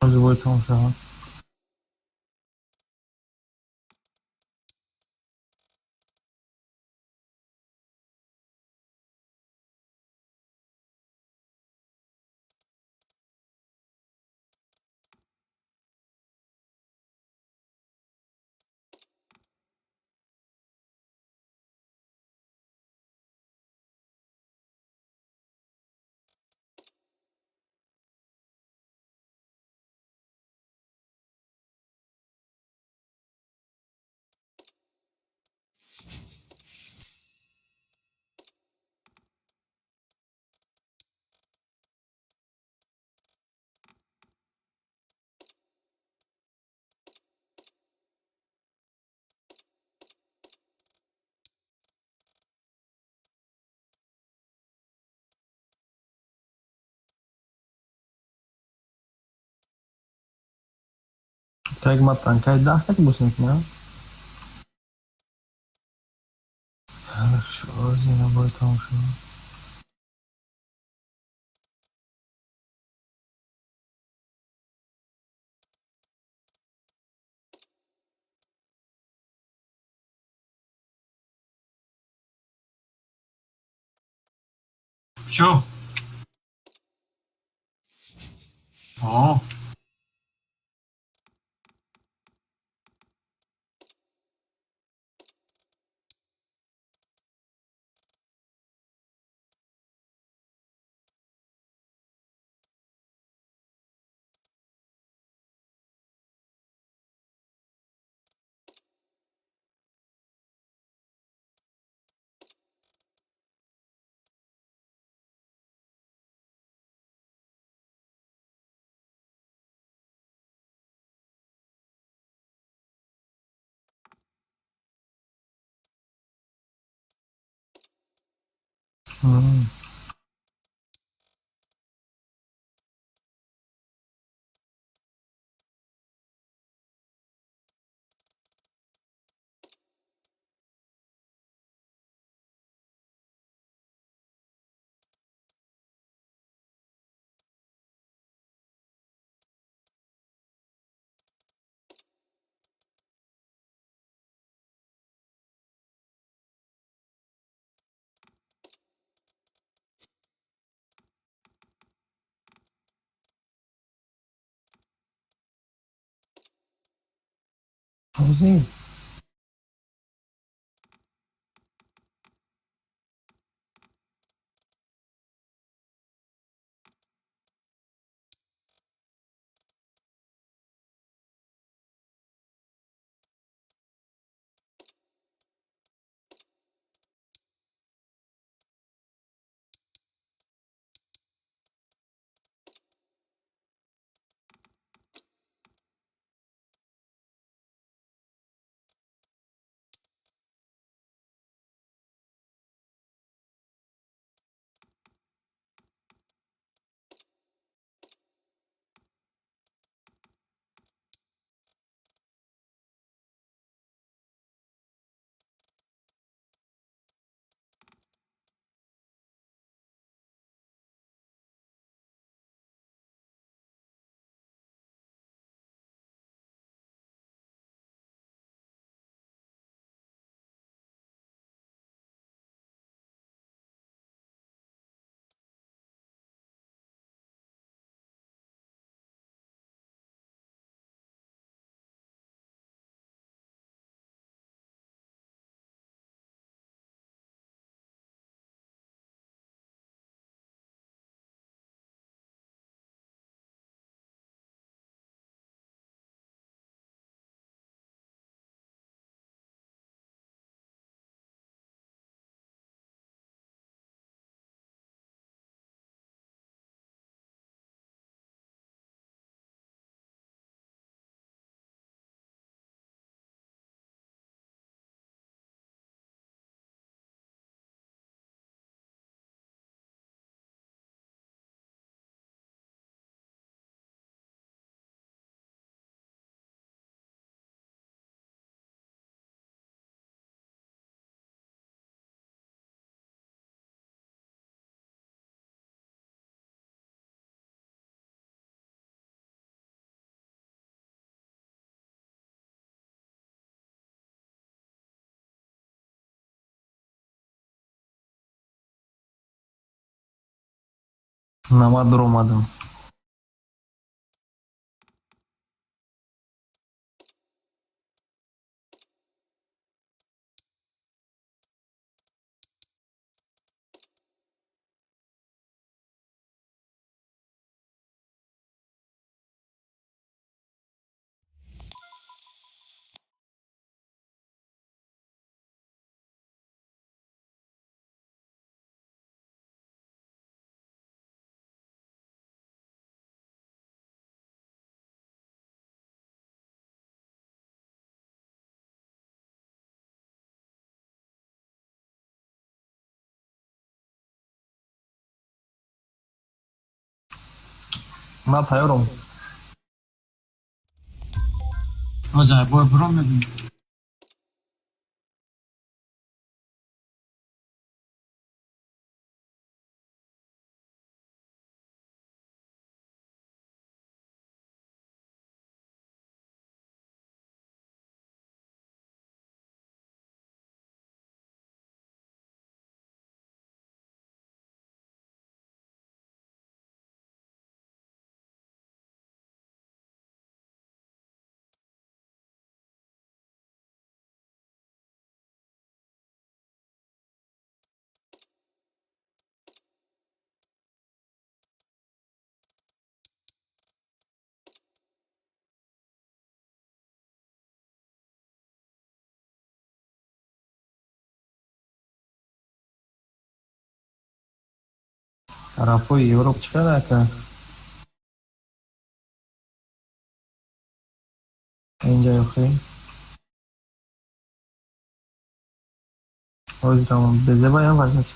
Ҳозир тамом шавад. Так ма танкай 10 так бос мекунам. Хорошо, ҳозир бояд тамом шавад. Чё? О. Ҳозир. Намад дуромадам. Ман тайёрам. Оза бой буром мебинем. Тарафҳои Европ чӣ қадар ака? Инҷа ёхӣ? Ҳозирам безебаям вазъият.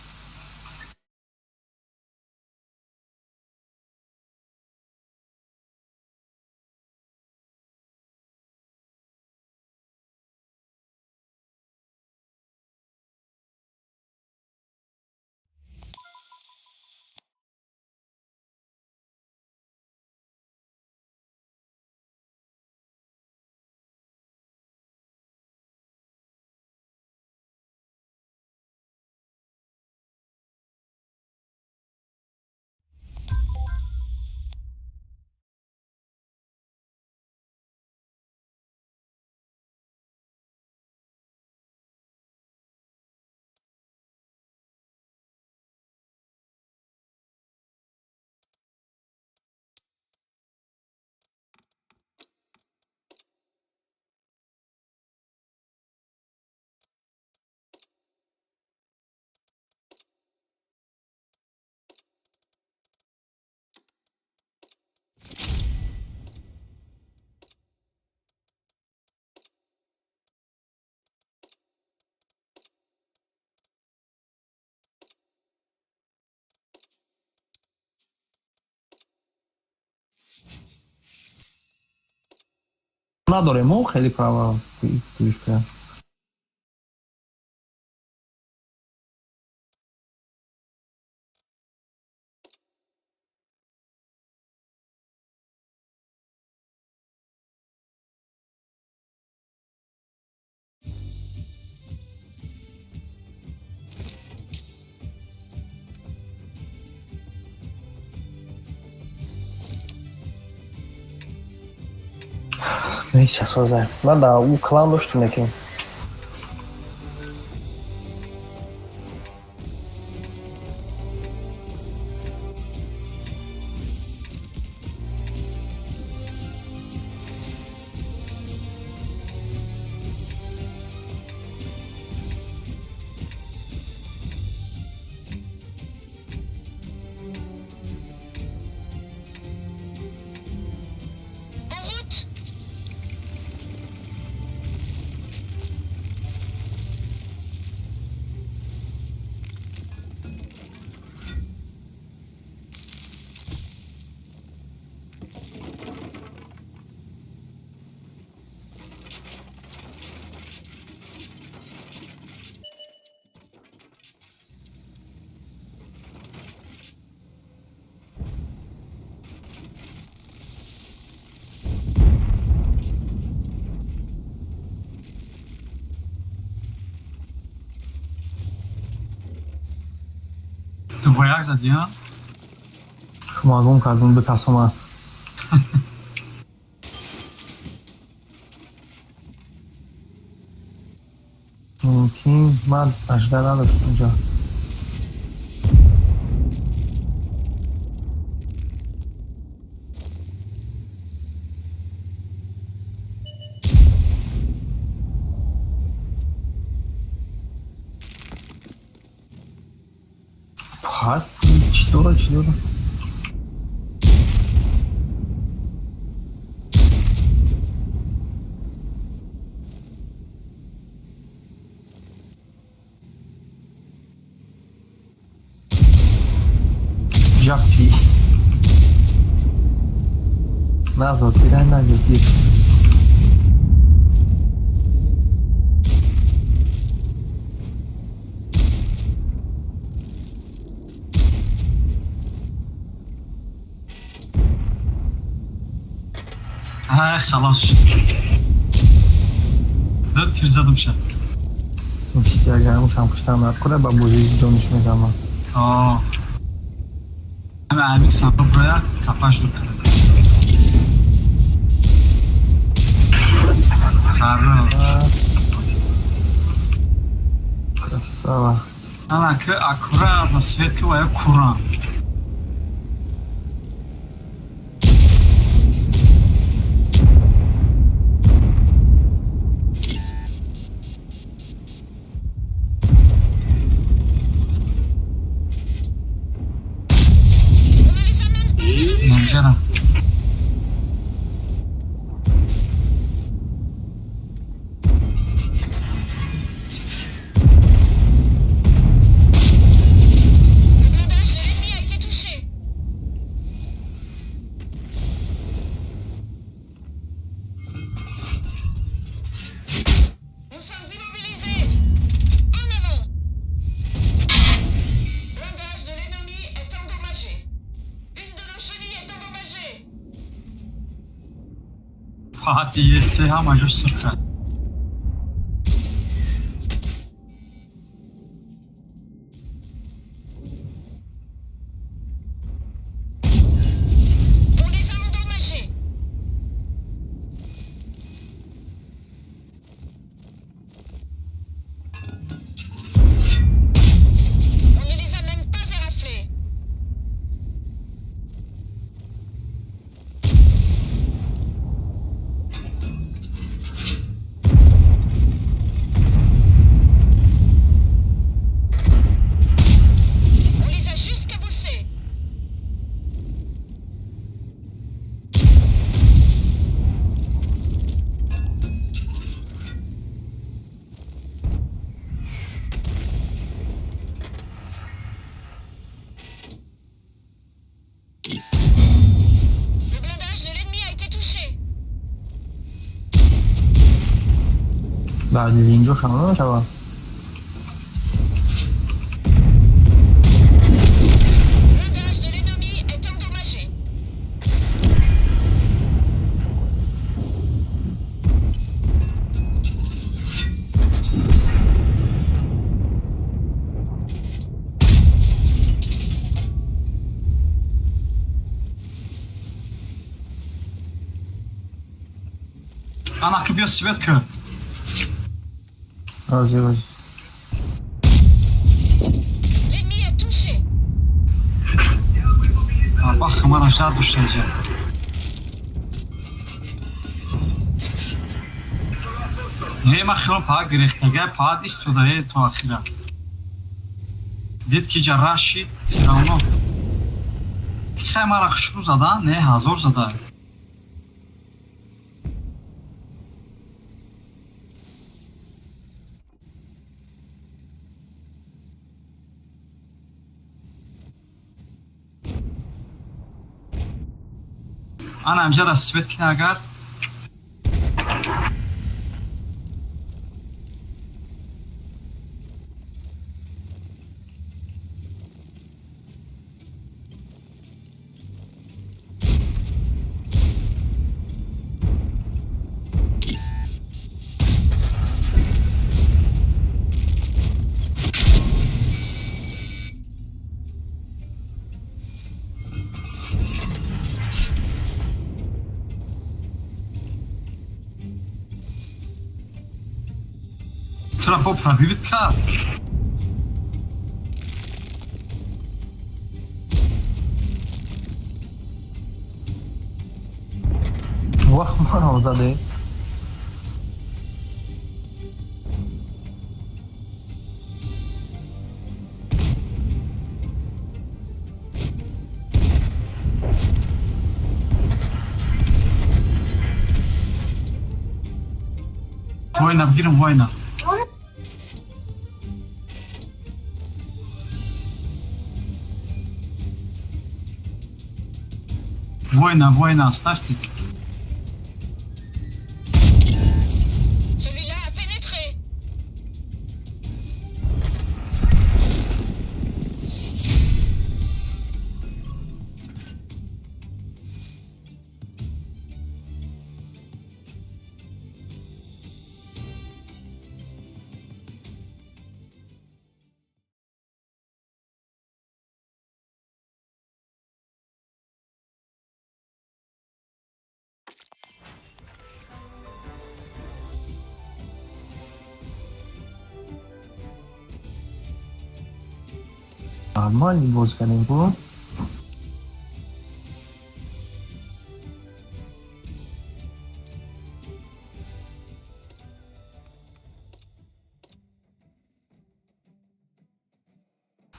Надорем мо хеле права фишка. Ҳеҷ ман дар ӯ клан доштем лекин En route. Ту бо як задӣ, а? Хмагум кардум бикасома. Мумкин ман ажда надоштам инҷо. Пат чӣ дора, чӣ дора? Жапи. На зотира, на зотир. Ҳа, халос шуд. Ду тир задам ша. Чизи агар мушам пуштам накура ба бозӣ дониш медама. О. Ҳама амик самро броя капаш дур кард. Хорош. Красава. Ана ки аккуратно свет ки вая куран. On ne les a même pas éraflés. Манҷара. Le blindage de l'ennemi a été touché. Nous sommes immobilisés. En avant. Blindage de l'ennemi est endommagé. Une de nos chenilles est endommagée. Фаҳати есе ҳама ҷо сурха. On les a endommagés. On ne les a même pas éraflés. On les a juste caboussés. Le blindage de l'ennemi a été touché. Баъди инҷо шама мешава. Blindage de l'ennemi est endommagé. Ана ки биё свет ки. Рози, рози. L'ennemi est touché. Бах, мара жар дошта инҷа. Не, ма хело паа гирехтага, паад истода е то ахира. Дид ки ҷа рашид, всё равно. Хай мара хушрӯ зада, не, ҳазор зада. Ана амҷара свет ки агар. Тура по пробивит кард. Вах, манам заде. Война бигирам, война. Война, война, ставьте. Celui-là a pénétré. Нормально боз кардем ку.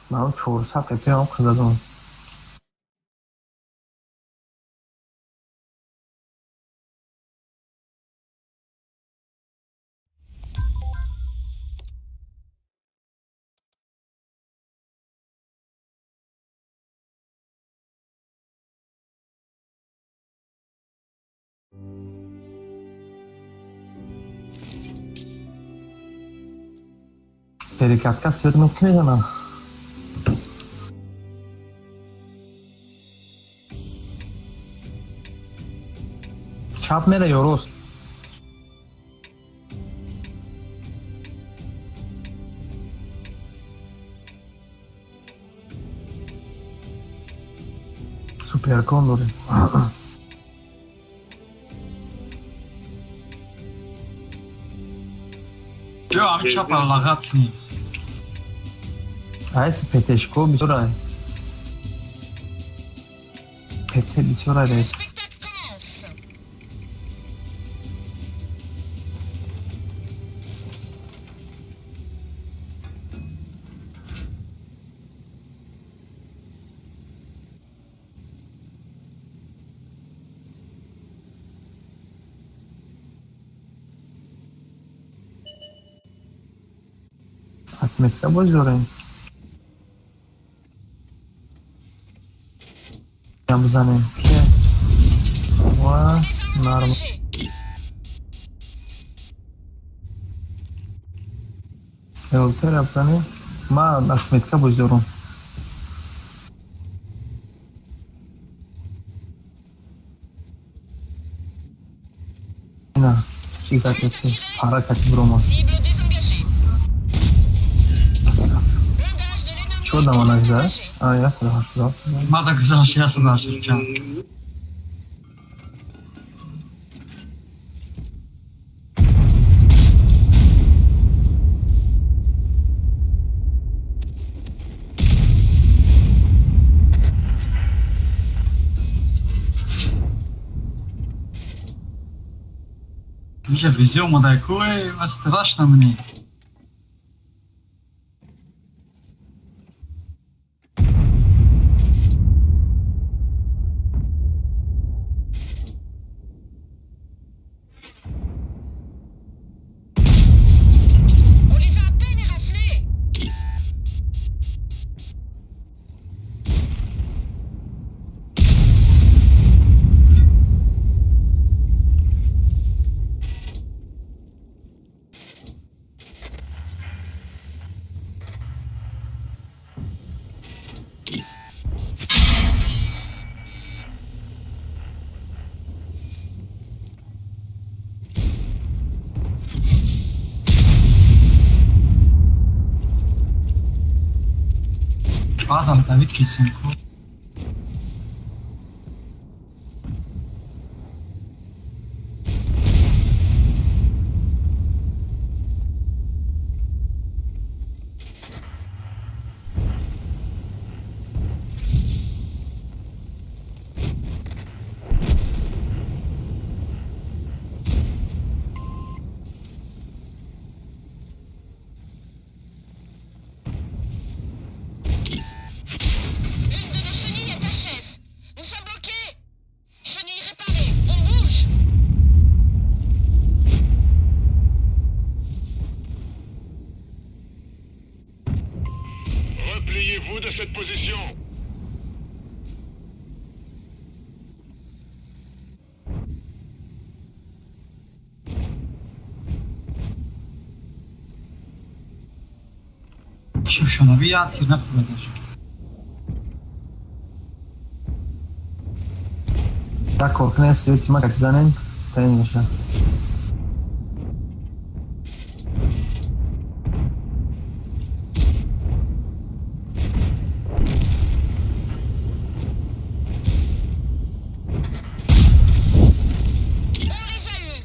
Ман 400 ПП задам. Перекатка свет мумкин мезанам. Чап мера ё рост? Суперкон дорем. Биё, ҳамин чапа лағат кунем. Айси ПТшко бисёр ай. ПТ бисёр ай Le рес. spectacle commence. Отметка боз дорем. Я бизанем. Ке? Ва Les a норм. endommagés. ЛТ бизанем. Ман отметка боз дорам. На, чиз отметка. Пара кати брома. Cible désengagée. Blindage de l'ennemi Чё дама est нагзашт? endommagé. А, я сада ҳаштод. Мада гузашт, 184. Миша вези омадай ку, э, ма страшно мне. On les a à peine éraflés. Баъзан Давид кесем ку. Чипшонаби я тир напурадаш. Як кор кунед, свети ма как занен, таин меша. On les a eus.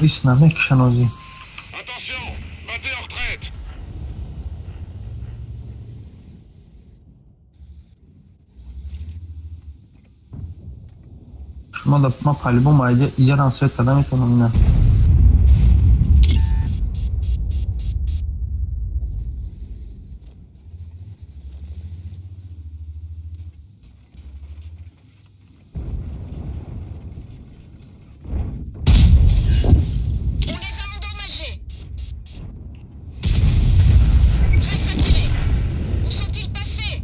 Ис намекишан озӣ. Attention, battez en retraite. Шумо да ма по-любому иҷарам свет карда метавонам ина. On les a endommagés. Trace activée. Où sont-ils passés?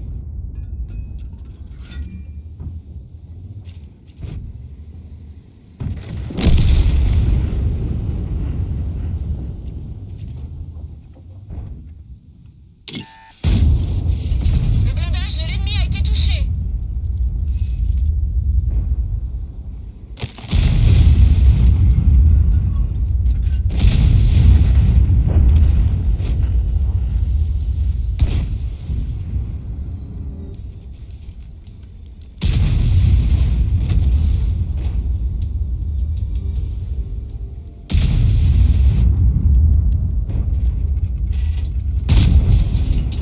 Le blindage de l'ennemi a été touché.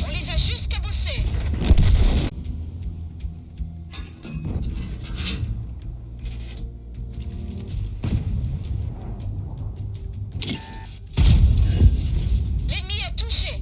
On les a juste cabossés. L'ennemi a touché.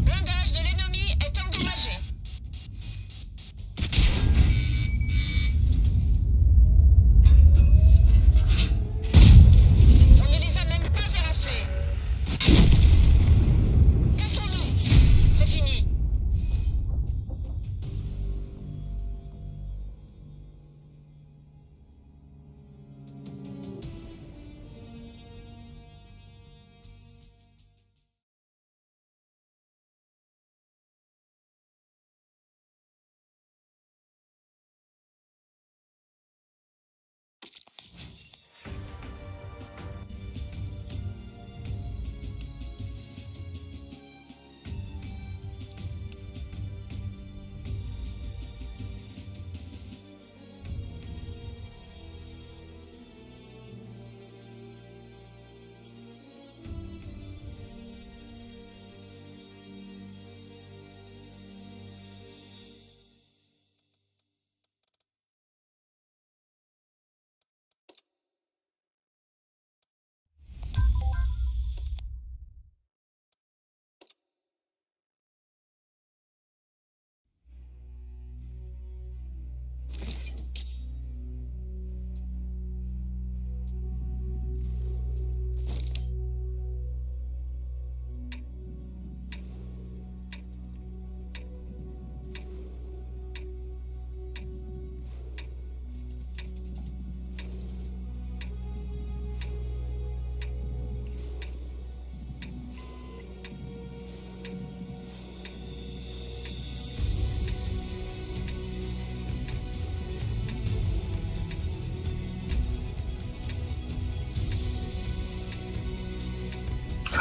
Blindage de l'ennemi est endommagé. On ne les a même pas éraflés. Cassons-nous. C'est fini.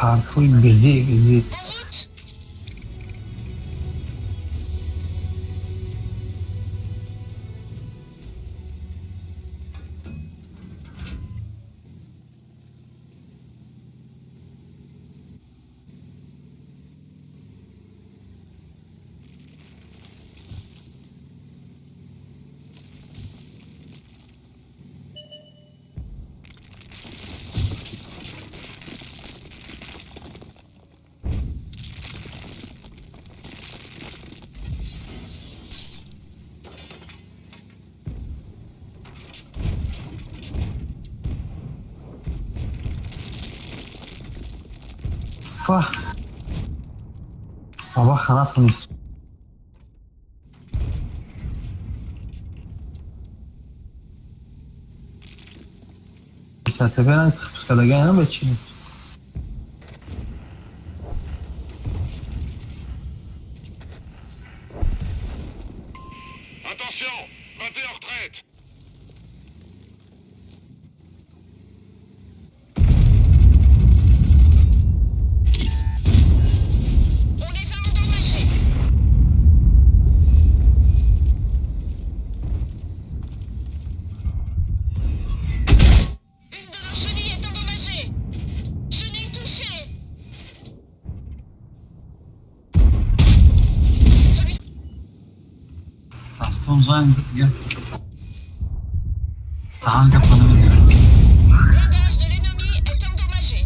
Картҳои газе газе. En route. Фах. Баба хана тунист. Сатаберан пускадагаям ба чи? Attention, battez en retraite. On les a endommagés. Une de nos chenilles est endommagée. Chenille touchée. Celui Дастон занг дига. Даҳан гапа намедиҳад. Blindage de l'ennemi est endommagé.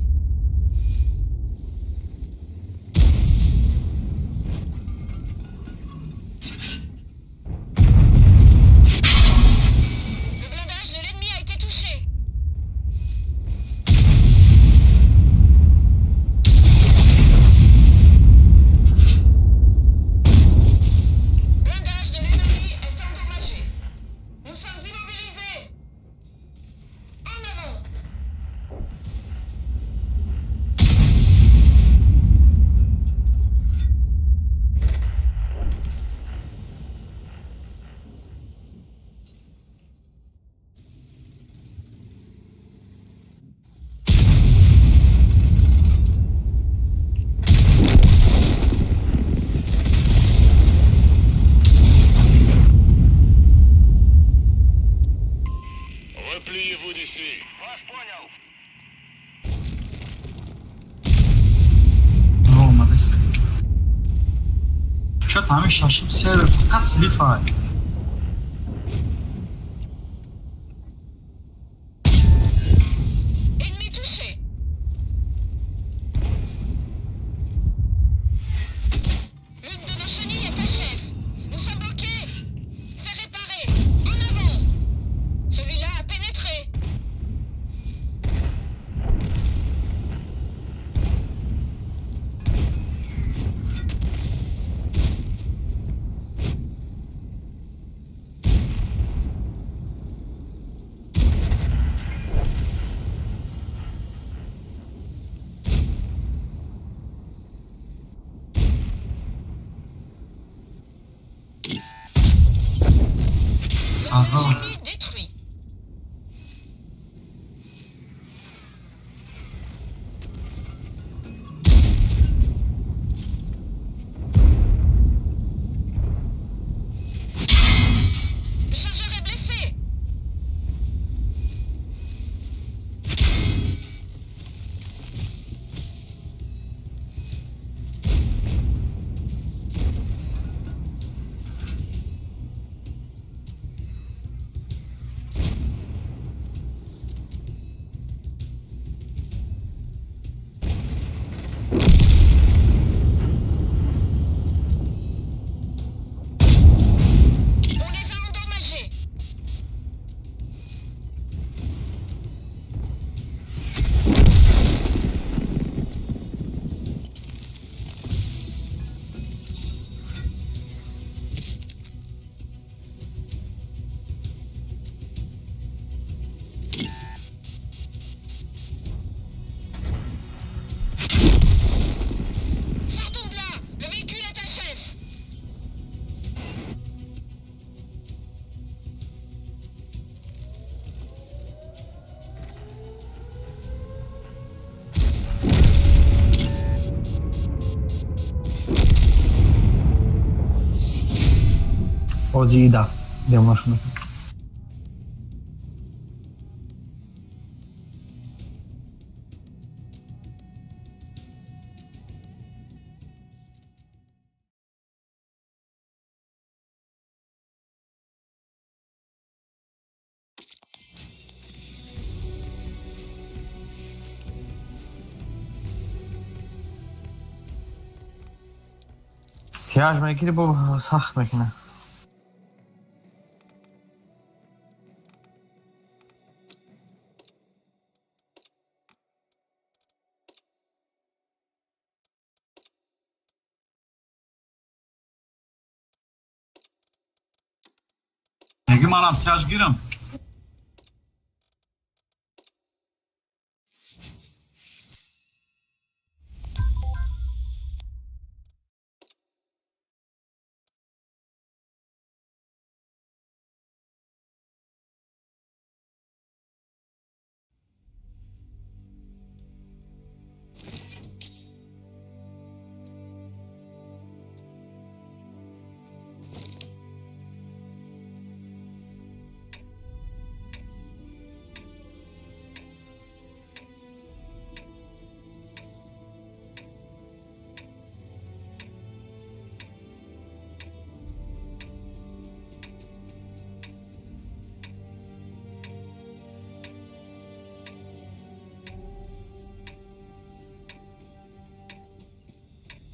Le blindage de l'ennemi a été touché. Blindage de l'ennemi est endommagé. Nous sommes immobilisés. En avant. Repliez-vous d'ici. Вас понял. Омадест. Чо ҳамин шашум сервер фақат слифай. Ennemi touché. L'une de nos chenilles est HS. Nous sommes bloqués. C'est réparé. En avant. Celui-là a pénétré. Aha. Blindage ennemi détruit. Le chargeur est blessé. On les a endommagés. Sortons de là. Le véhicule est HS. Ози ида. Демонаш мекунад. Тиаж мегири, бо сахт мекунад. Меги манам тяж гирам.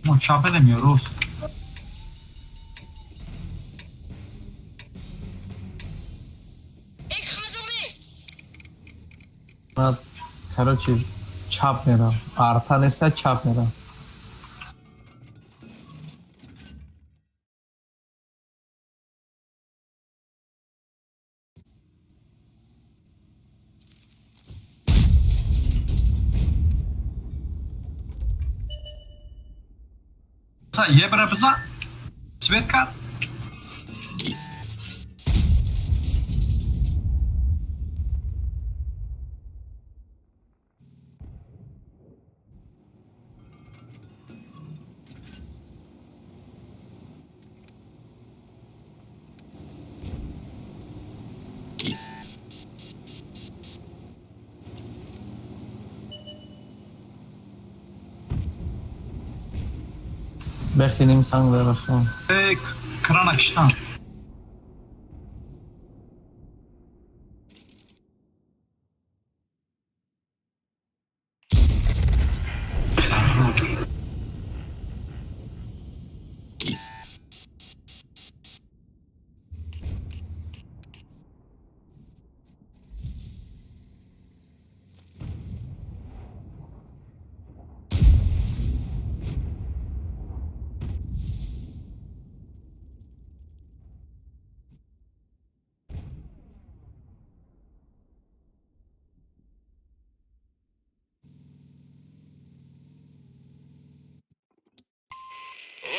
Мо чапа намеёрост. Écrasons-les. Ман, короче, чап мерам. Арта неста, чап мерам. Са ебра биза. Свет кард. Бехтиним санг дарахон. Э, крана киштан.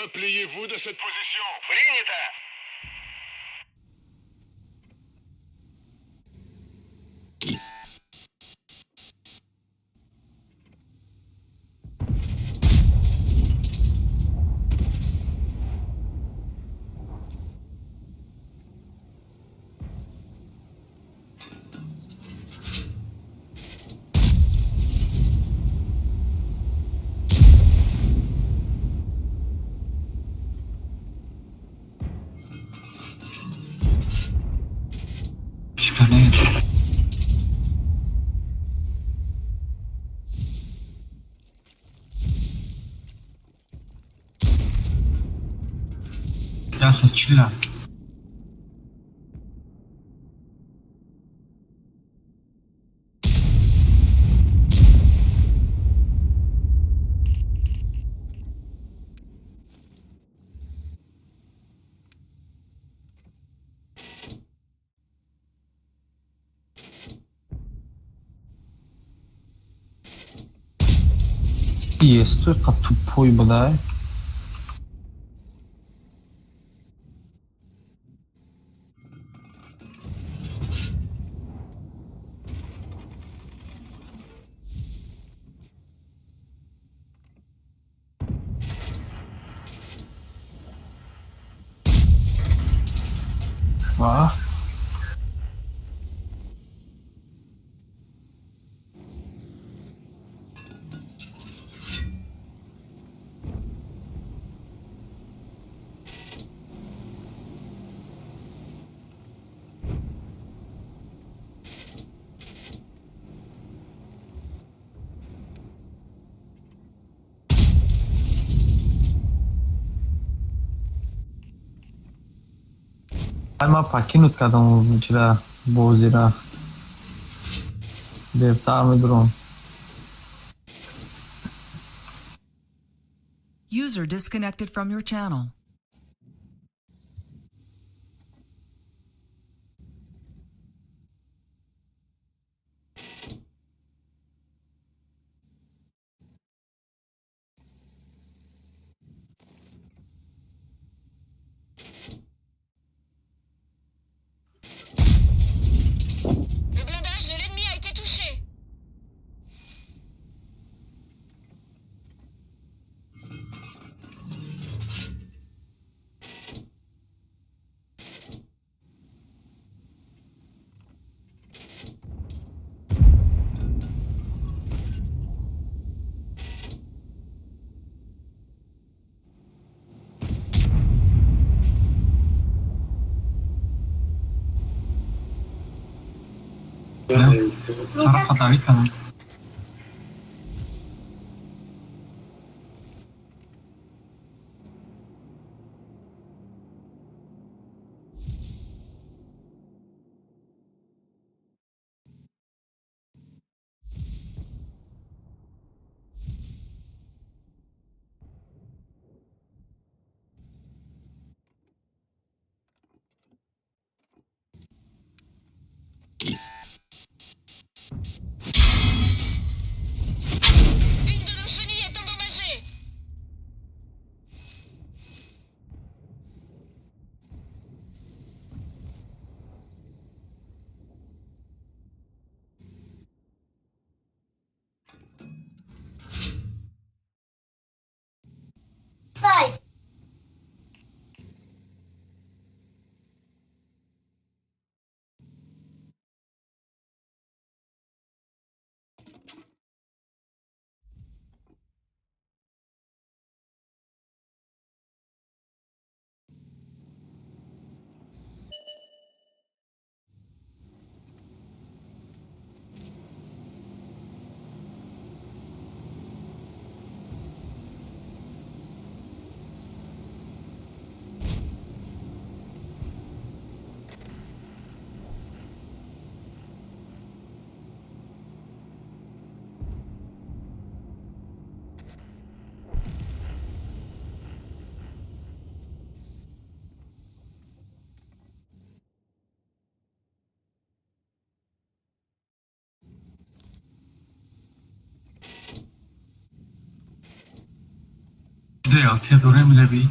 Repliez-vous de cette position. Принято. Шикарне. Яса чила. Есть қа тупой будай. Вах. Ай, ман покинуть кардам чира бозира. Дертар медурам. User disconnected from your channel. Тарафа давид кардам. Une de nos chenilles est endommagée. Де дорем леби.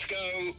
Let's go.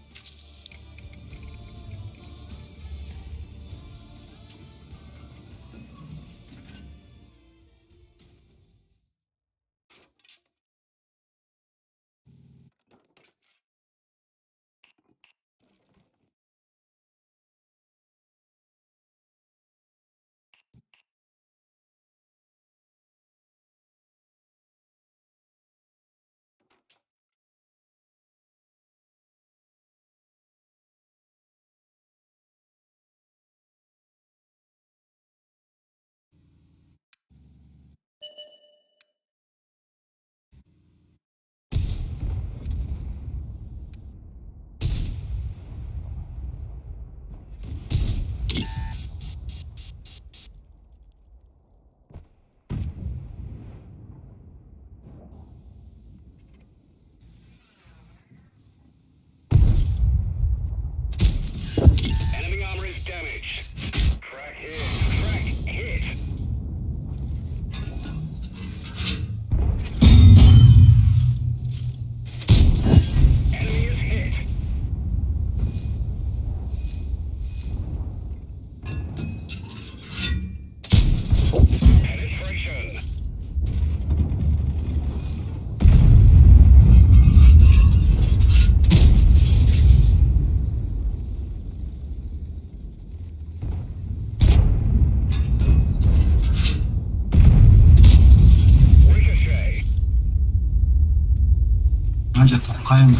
Enemy armor is damaged. Crack hit. Crack hit. Enemy is hit. Penetration. Ricochet. Наҷа тоқаем.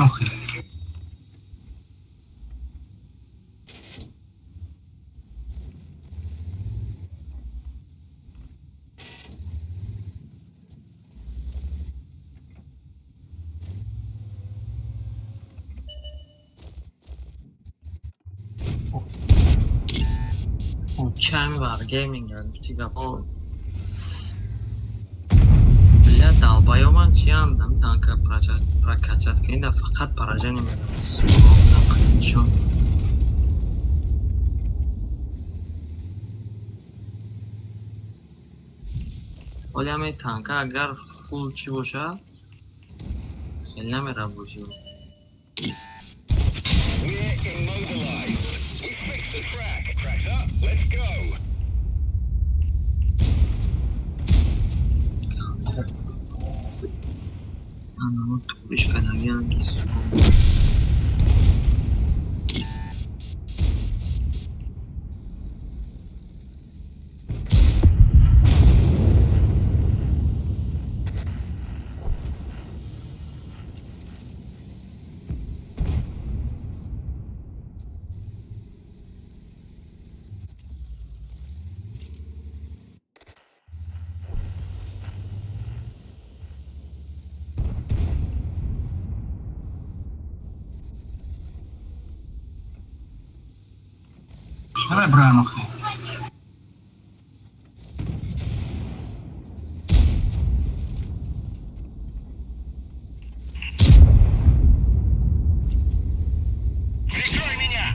Ёхи. Uçan var gaming гуфти гапо. Бля, долбоёбан чиянд? Ами танка прокачать кунӣ да фақат поражение медавад. Сука, нишон. Оли ами танка агар фул чӣ бошад, хеле намерав бозиро. We're immobilized. We fix the track. Track's up. Let's go. Анамо туриш кардагиам ки сука. Намеброян охи. Прикрой меня!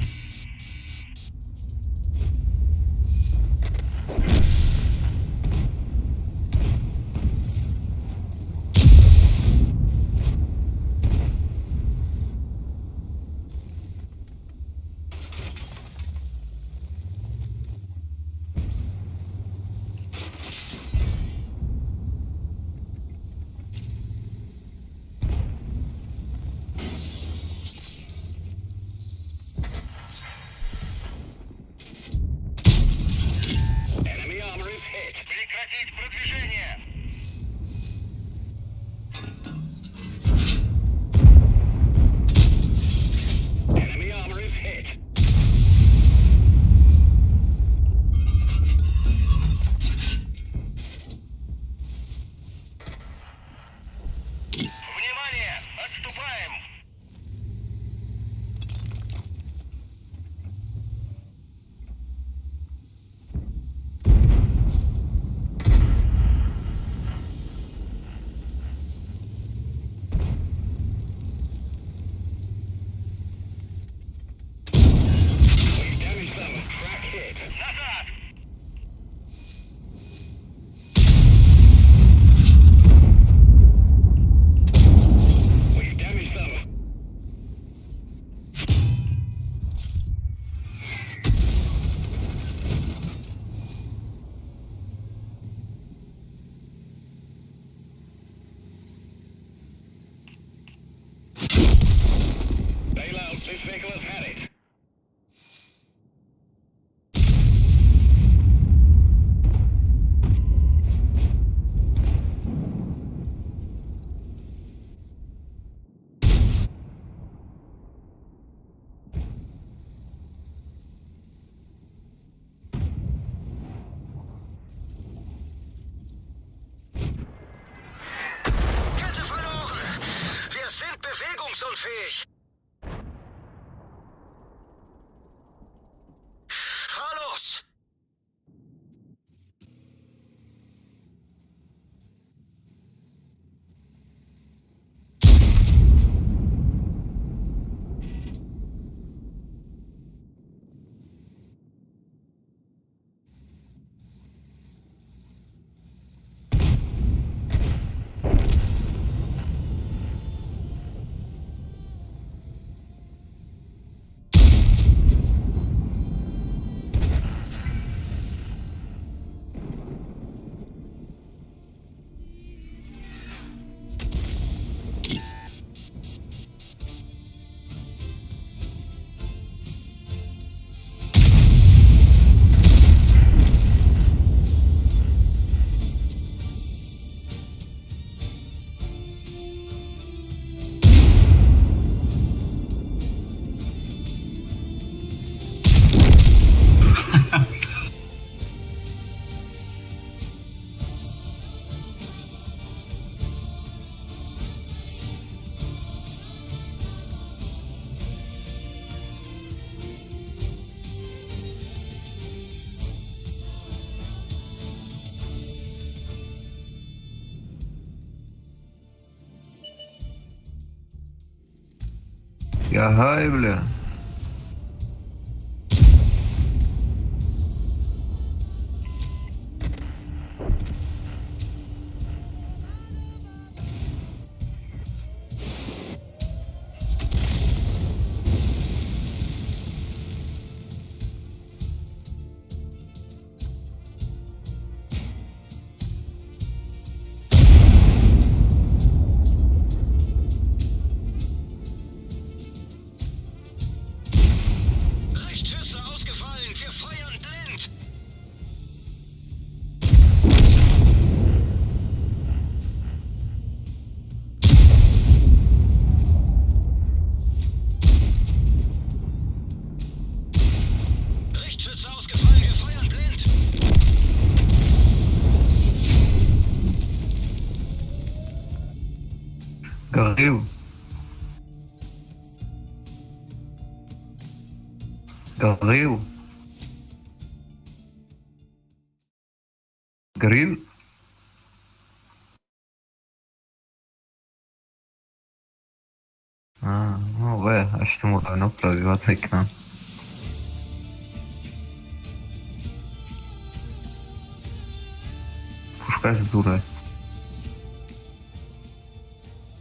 Einsatzfähig. Fahr los! Я гай, бля. Richtschüsse ausgefallen. Wir feuern blind. Richtschütze ausgefallen. Wir feuern blind. Горил. Горил. Грил. А, ну ве, аз ще му едно правилата екран. Пушкаш зуре.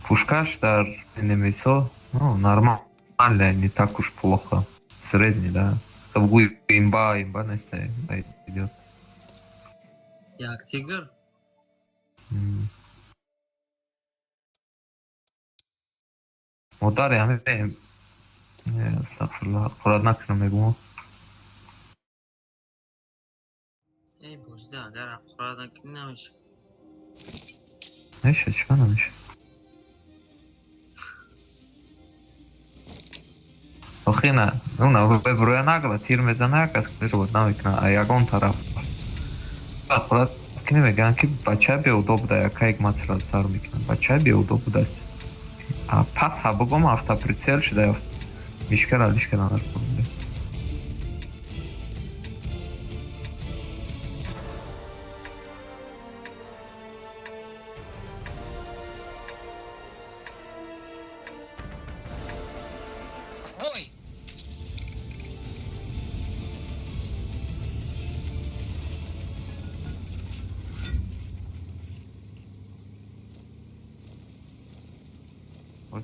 Пушкаш дар НМСО, ну, нормально, не так уж плохо. Средний, да. Табгу имба, имба не идет. Як тигр? Модари ҳаме, астағфируллоҳ, қурат накунам мегӯм. Эй, бозида агар аққурат накунӣ, намешавад. Меша, чӣ намеша? Охи на, ну на веброя нагла, тир мезана, кас кирот намекуна, а ягон тараф. Аққурат кунӣ, мегӯянд, ки бача беудоб буда, якайк мат сразу сар мекунад. Бача беудоб будааст. А патха бугум автоприцел шуда, мишкара лишка надор. В бой!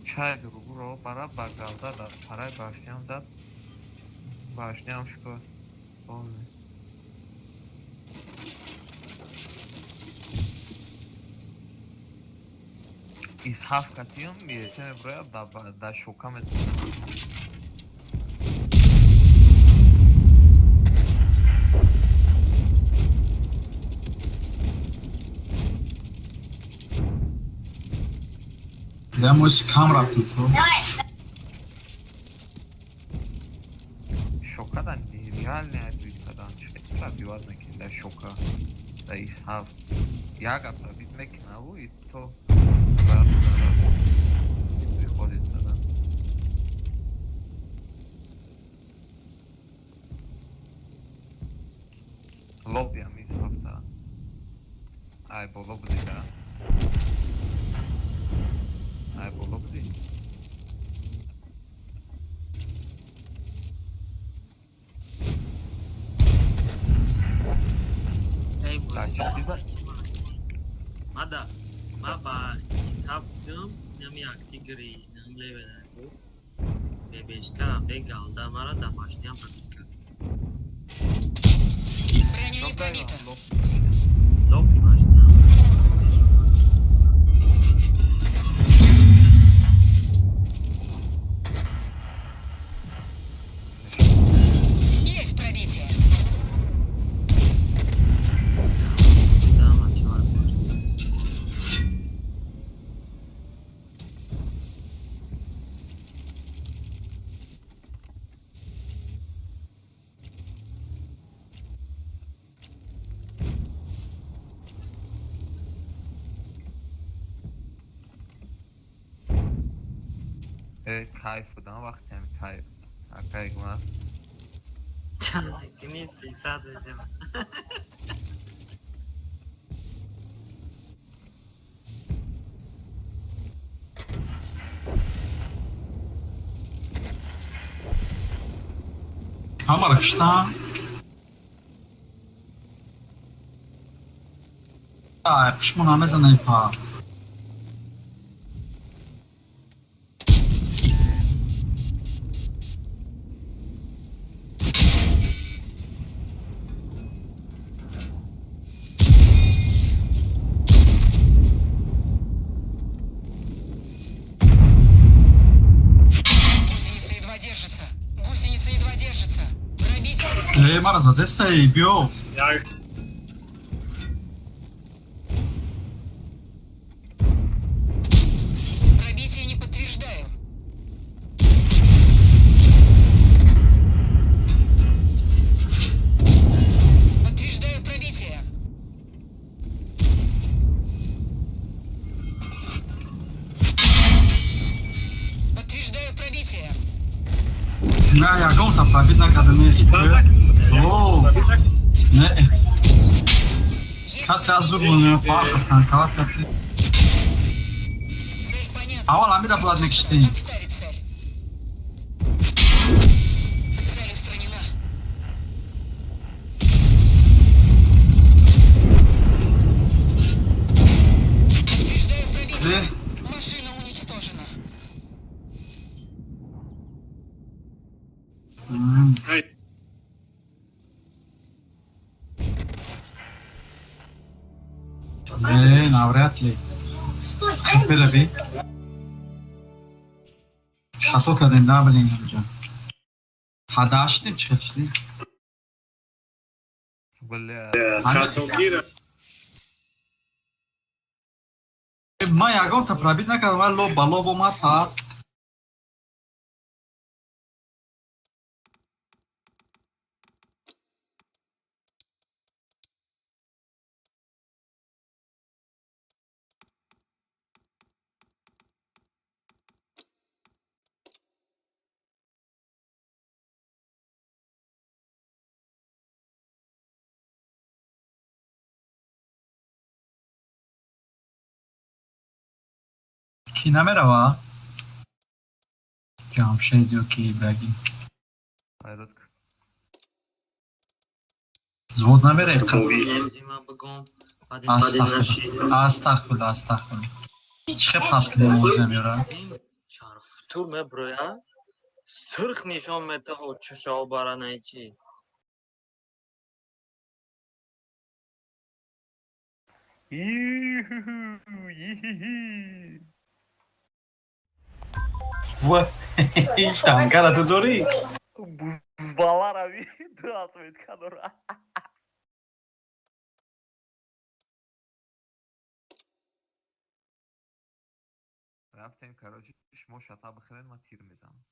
Чай дуругуро бара ба галда да парай башням зад. Башням шикост. Полный. Из ҳафт катиём миресе, меброяд да шока ме. Да, моси кам рафтем то. Шока да нереальная бит кадан, чӣ пробивать мекунӣ да шока да из ҳафт як пробить мекунаву, и то раз на раз приходится, да. Лобби ам из ҳафта. Ай, боло будӣ, да? Ай, боло будӣ? Эй, Так, чӣ зад? Мада, ма ба исҳафтум нами актигри нам леведаку бебешка бегалда мара да башням пробит кард. Броня не пробита. Лоби башням. Есть пробитие. Дама чӣ возможно. Э, кайф будам вақти ҳами кайф. Акай гуна. Кини 300 мешава. Ҳамара киштам. Ай, пушмо намезанай па. Гусеница едва держится. Гусеница едва держится. Пробитие. Э, мара задестаи, биё. Пробитие не подтверждаю. Подтверждаю пробитие. Подтверждаю пробитие. На, ягонта пробит накарда не. О, не. Есть Касе аз дур монем пахар танкават кард. Цель понятна. Аввал амира бояд мекиштем. Отставить цель. Цель устранена. Подтверждаю пробитие. Э, Машина уничтожена. Не, навряд ли. Перави. Хато кардем, да, блин, инҷа. Ҳадаштем, чӣ хел шудем? Бля. Ман ягонта пробит накардам, вале лоб ба лоб омад фақат. Кӣ намерава? Ҷамшед ё ки Ибрагим. Хайрат. Взвод намере? Ма бигом Астағфирулла, астағфирулла, астағфирулла. Чӣ хел пас кидем овоз намеёра? Чарфтур меброя сурх нишон метаҳо чашао баранаи чи. Ва, танкара ту дорӣ? Бузбаларави ду отметка дора. Рафтем, короче, шумо шата бихӯред, ман тир мезанам.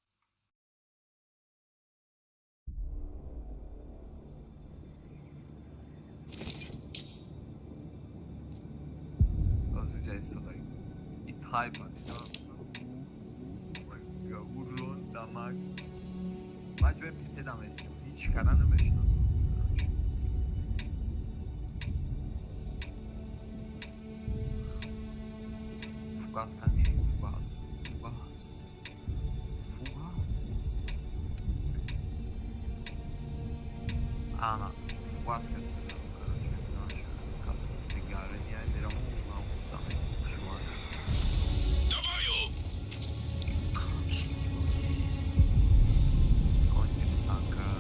Аз видя истода. И тайпа. Урон, дамаг. Ман ҷои питедам естам. Ҳеҷ кара намешиносам. Короче. Фугас кани, фугас, фугас, фугас. Ана, фугас кани, короче, знаешь, кас дигарения мерам, там есть шуар. Do boju! Конь танка,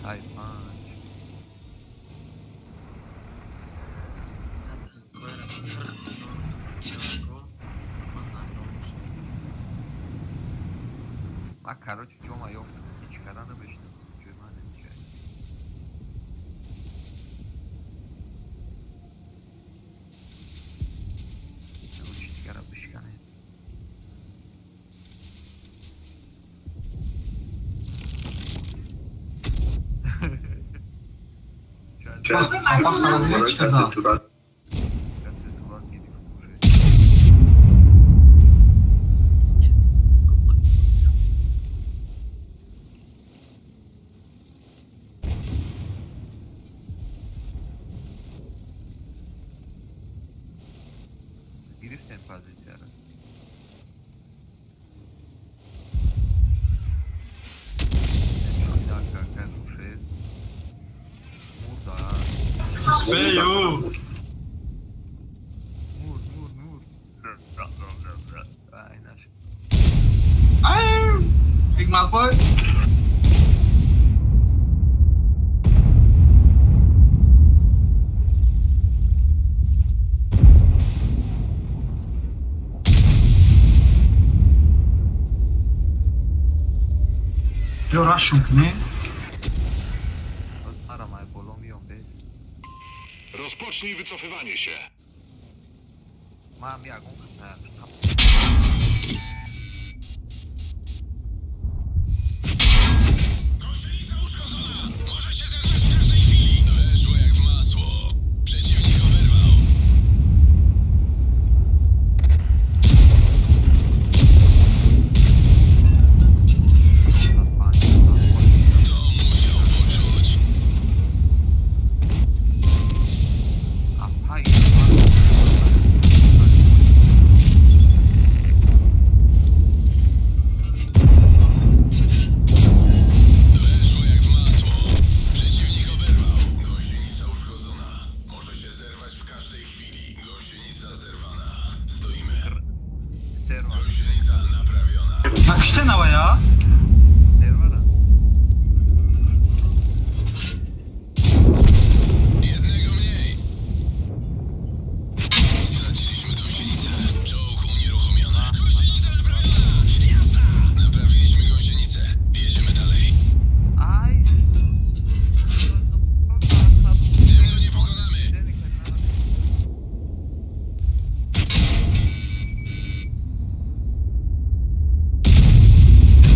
кайфанч. Танкҳояро сирх чавако ман ҳайрон шудам. Ман, короче, ҷома ёфтам, ҳеҷ кара намешиносам, ҷои ман намеҷай. Чи дигара бишканем. Вақт дидӣ чӣ зад? Касе сурат гирифт уже. Гирифтем позитсияро. Чудака рушед. Мурда. Успею. Мур, мур, мур. Ай, нашид. Ай, Hikmat boy. Биё рашум кунем. Боз марам ай боло миём бес. Rozpocznij wycofywanie się. Ман ягон каса Gąsienica uszkodzona! Może się zerwać w każdej chwili! Weszło jak w masło. Przeciwnik oberwał. Панҷ. To musiał poczuć. Апай. Weszło jak w masło. Przeciwnik oberwał. Gąsienica uszkodzona. Może się zerwać w każdej chwili. Gąsienica zerwana. Stoimy. Стерва. Gąsienica naprawiona. Накиште навая? Стервара. Jednego mniej. Straciliśmy gąsienicę. Czołg unieruchomiony. Gąsienica naprawiona! Jazda! Naprawiliśmy gąsienicę. Jedziemy dalej. Ай. Tym go nie pokonamy.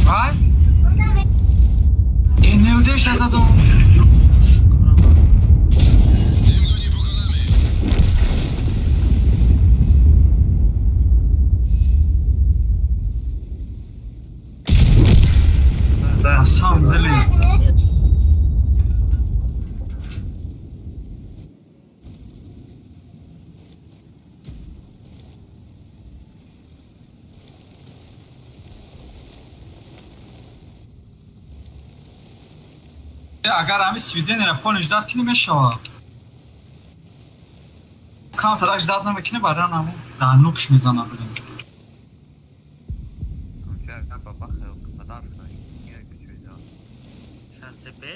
Вай? Эневдеша задум. Tym go nie pokonamy. На самом деле. Агар ҳами свидениеро полный ждать кунӣ, мешавад. Камтарак ждать намекунӣ, баран ҳамун даҳнукш мезана, блин. Онча баба хел падарска. Як чиза. Шастепе.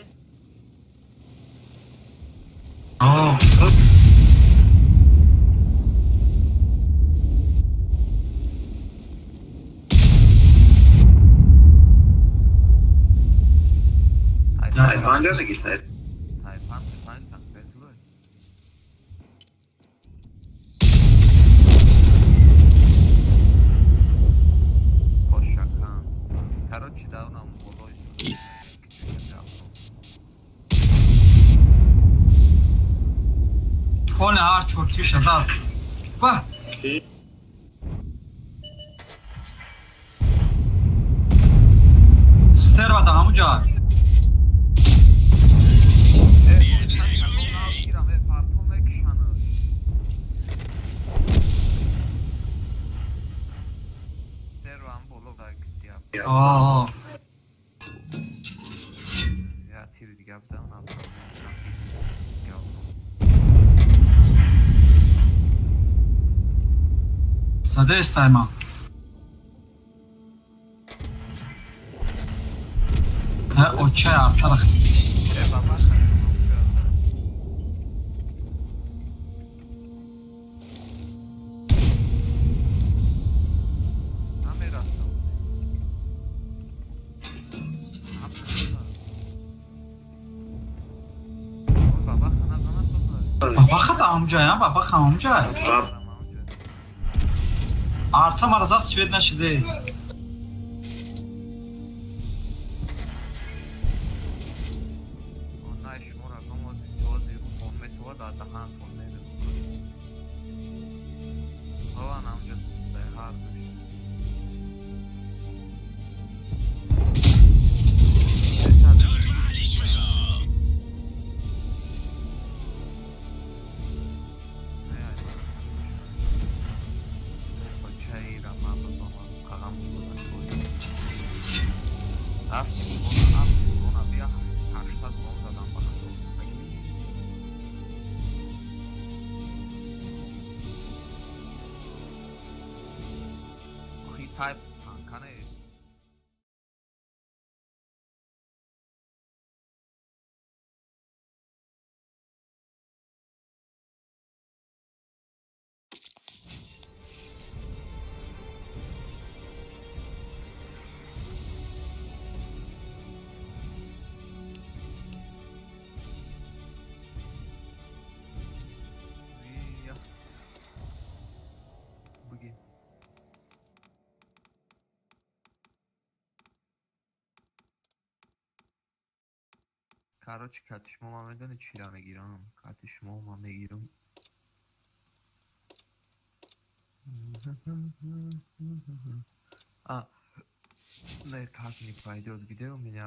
О, Тайпан панҷ танка зулай. Қошакан. Короче, давнам болои Полный ҳар чортиша зад. Ва! Стерва да ҳамуҷа. Jednego mniej. Партон мекушанд. О. Я тири дига бизанам. Задестайма. Оча арчалах. Э, баба. Намерасам. Баба хана зана соза. Бабаха да амҷая, бабаха амҷая. Арта мараза свет нашиде. Онай шумора гомози този он метова да даҳан тон мере. Валан амҷа дар ҳар душ. Dorwaliśmy go! Type кане. Ия. Буги. Короче, кати шумо ман медонӣ чира мегирам? Кати шумо ман мегирам. А, не, так не пойдет. Где у меня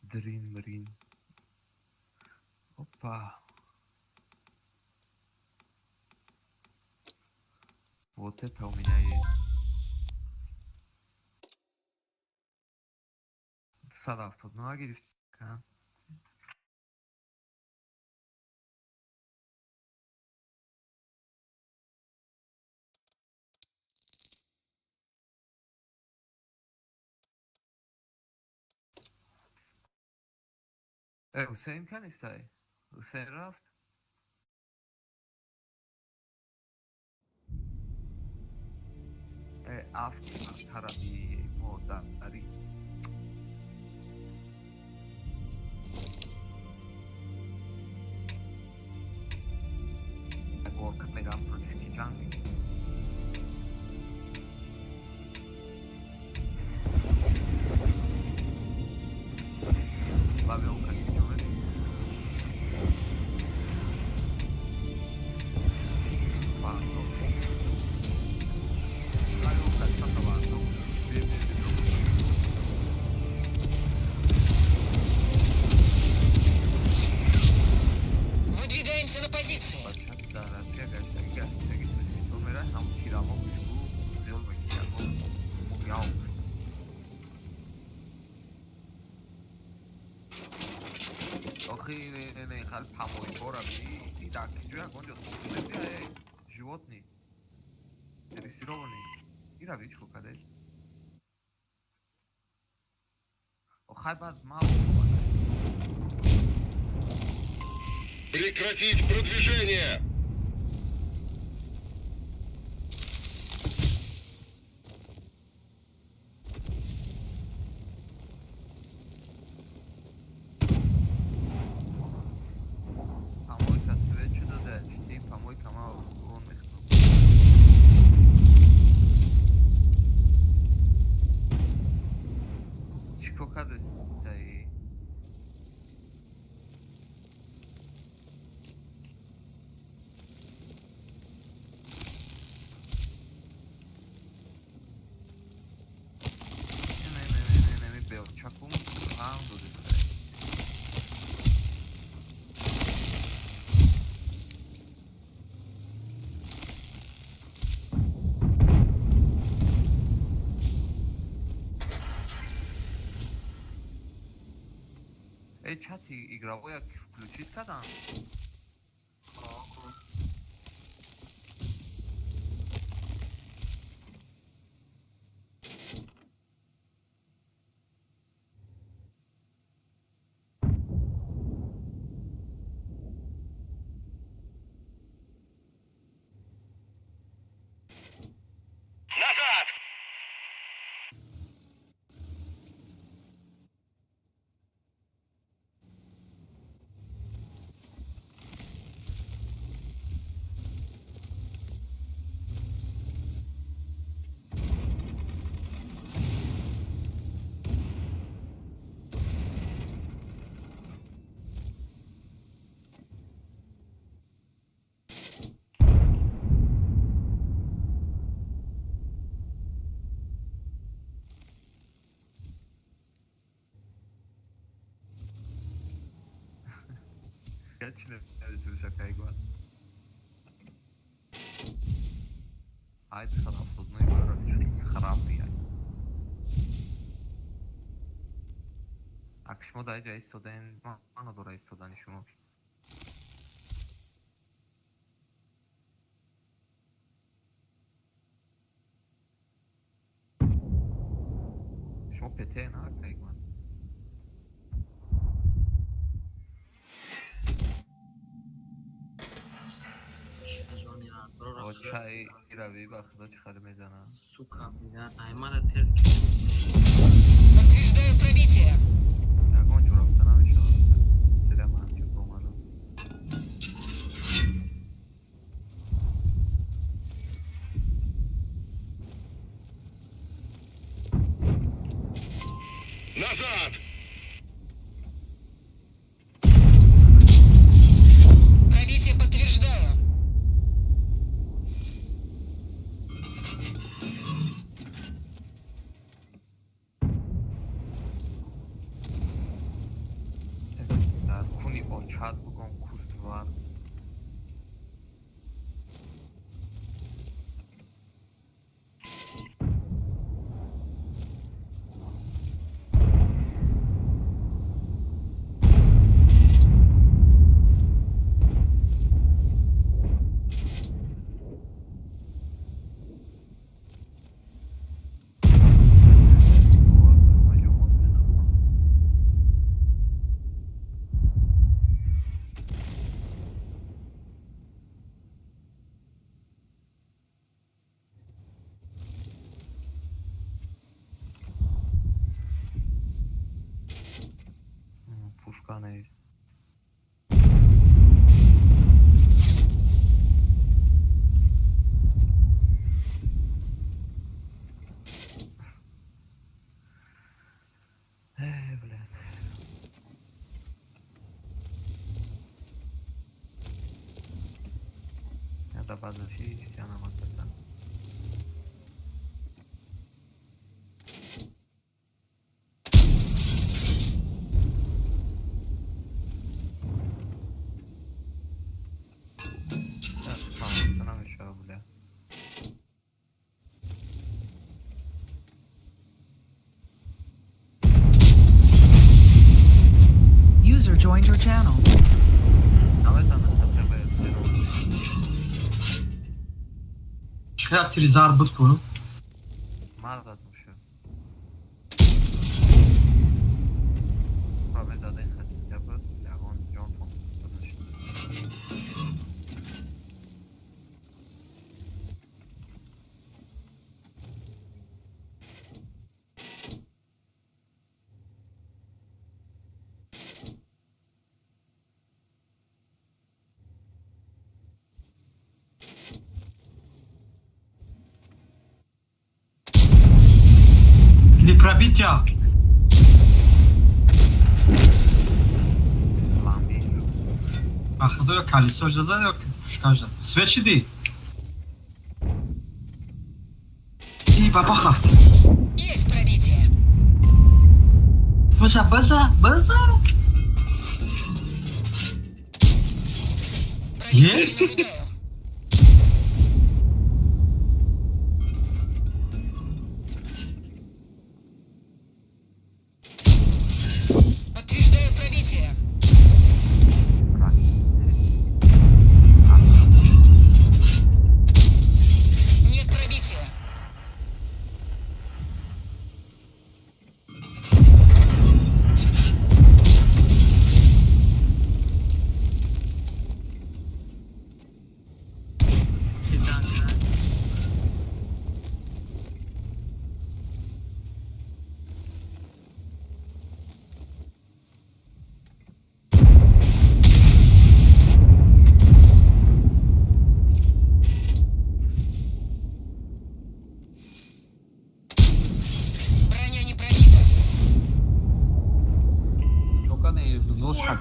дрин-мрин? Опа. Вот это у меня есть. 279 гирифт. Ка? Э, Ҳусейн канистай? Ҳусейн рафт? Э, афт тарафи модарӣ. Горка мерам против ки ҷанг мекунем. Бабе он кас ки ҷо мерем? Варзоб. Бабе он кас чақа варзоб. Бе, бе, бе, бе. Выдвигаемся на позиции. Бача дар Россия гаштаги гаштаги Тоҷикистон мерай, ҳамун тирамо хушбу хиёл мекунӣ, ягон муяв. Охи не не не хал памоикора би и дар киҷо ягон ҷо бия, э, животный дрессированный ира би чӣ кардааст? Охай баъд ма. Прекратить продвижение! Помойка свет шуда за чти помойка ма он мехнум. Чӣ кор кардастай? Э, чати игровой включить кадан. Назад! Гач нависим шакайгван. Айда 179 барои храбрый. Ак шумо дар ҷа истодаен, мано дора истодани шумо. Шумо ПТ на акайгван. Ҷони О чай рави ба худо чӣ хеле мезанам. Сука, блядь, аймада тез ки. Подтверждаю пробитие. Ягон ҷо рафта намешавад. Зира ман ҷо омадам. Назад! Пробитие подтверждаю. Дар куни очад бугон куствар. Пушка нест. Э, блядь. Я база вся на матаса. Бля. User joined your channel. Намезана хотя бы. Чӣ хел тири зард буд ку? Ман задам шуд. Ро мезаден хотя бы ягон ҷонтон дошт. Или пробития. Ламби. Ба худо ё калисо зад ё пушка зад. Свет шиди? И бабаха. Есть пробитие. База, база, база. Пробитие Есть? наблюдаю. Подтверждаю пробитие.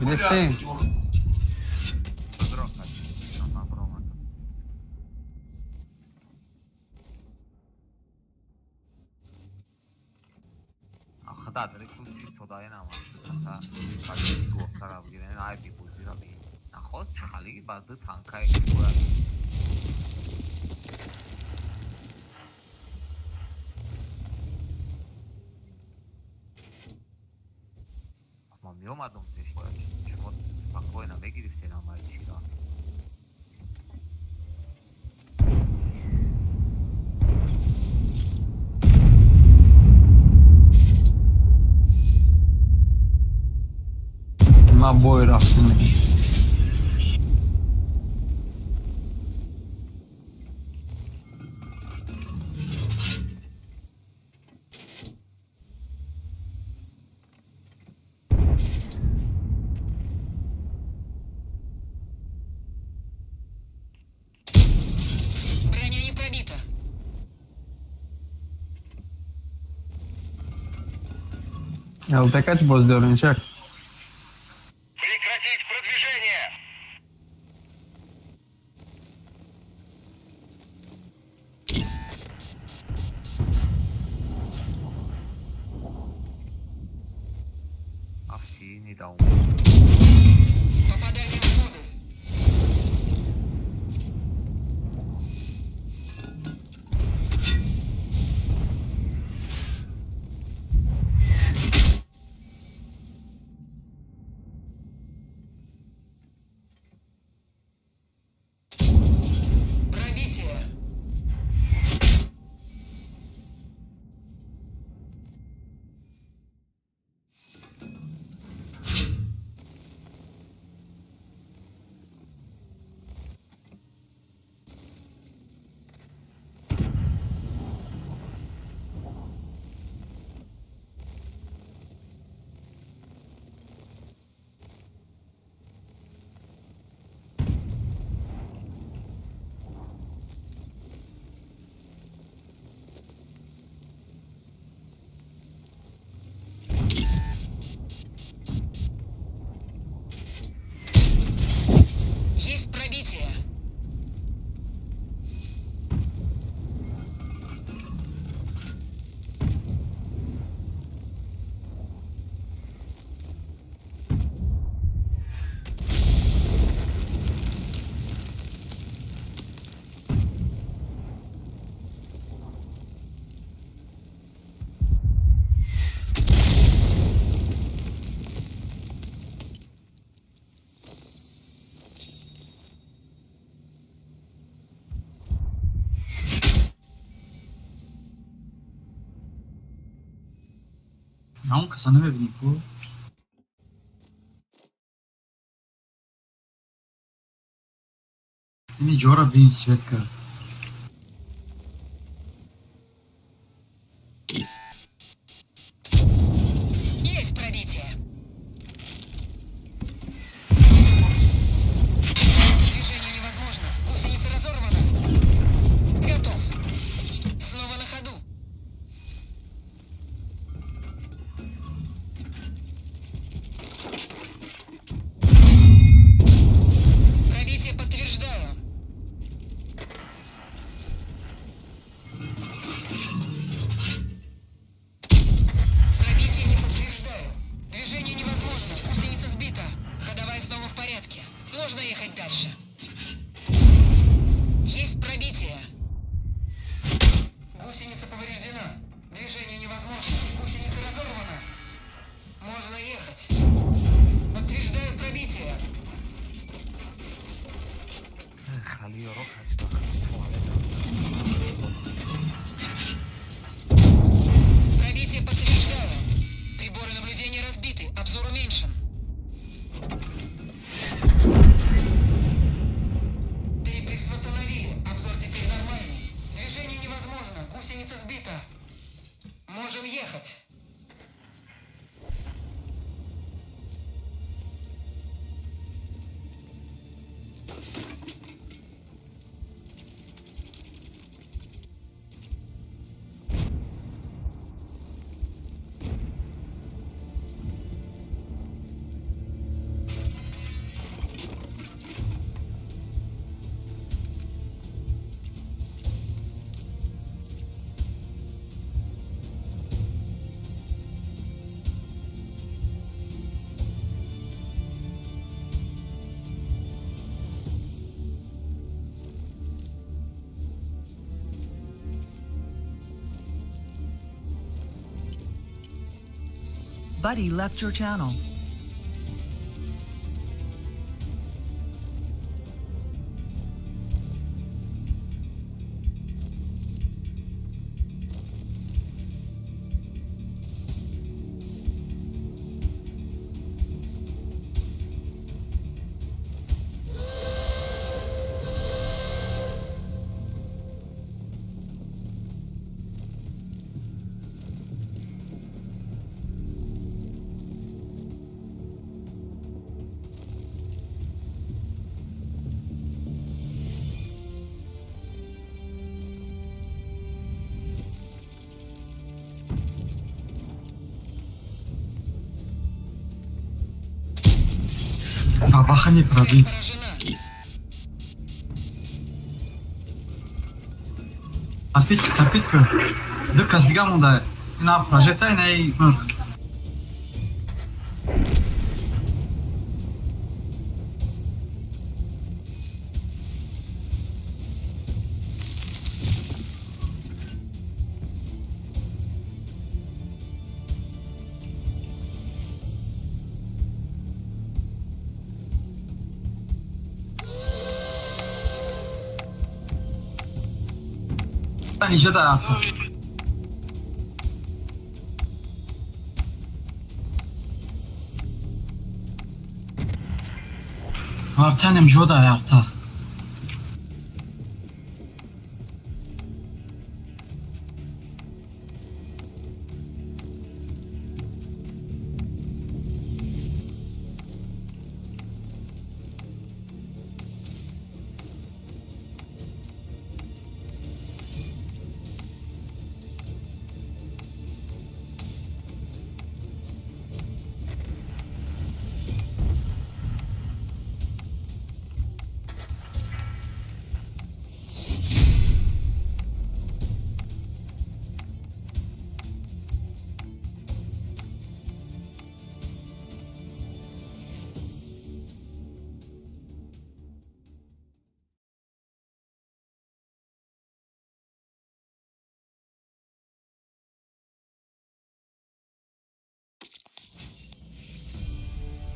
Дидестен? Дро қати. Ман баромадам. Худа дари курси истодаи намад. Аса баъди гуфтара бигирен, ай бибозира би. Наход чхали ба ду танкае ки бояд. Ман меомадам пеш, шумо спокойно мегирифтен ҳамаи чиро. Ман бой рафтем. Броня не пробита. ЛТК чи боз дорем чак? Прекратить продвижение! Афти нидам. Попадание в модуль. Пробитие. Есть пробитие. Он каса намебинӣ ку? Ини ҷора бин, свет кард. Есть пробитие. Движение невозможно. Гусеница разорвана. Готов. Снова на ходу. Пробитие подтверждаю. Пробитие не подтверждаю. Движение невозможно. Гусеница сбита. Ходовая снова в порядке. Можно ехать дальше. Есть пробитие. Гусеница повреждена. Движение невозможно. Гусеница разорвана. Можно ехать. Подтверждаю пробитие. Хали ёро кати. Пробитие подтверждаю. Приборы наблюдения разбиты. Обзор уменьшен. Триплекс восстановили. Обзор теперь нормальный. Движение невозможно. Гусеница сбита. Можем ехать. Buddy left your channel. Бабаха не пробит. Поражена. Тапит, тапит кӯ. Ду кас дига монда. Ина прожета, ина и мурғ. Ниҷа да Артанем ҷода арта.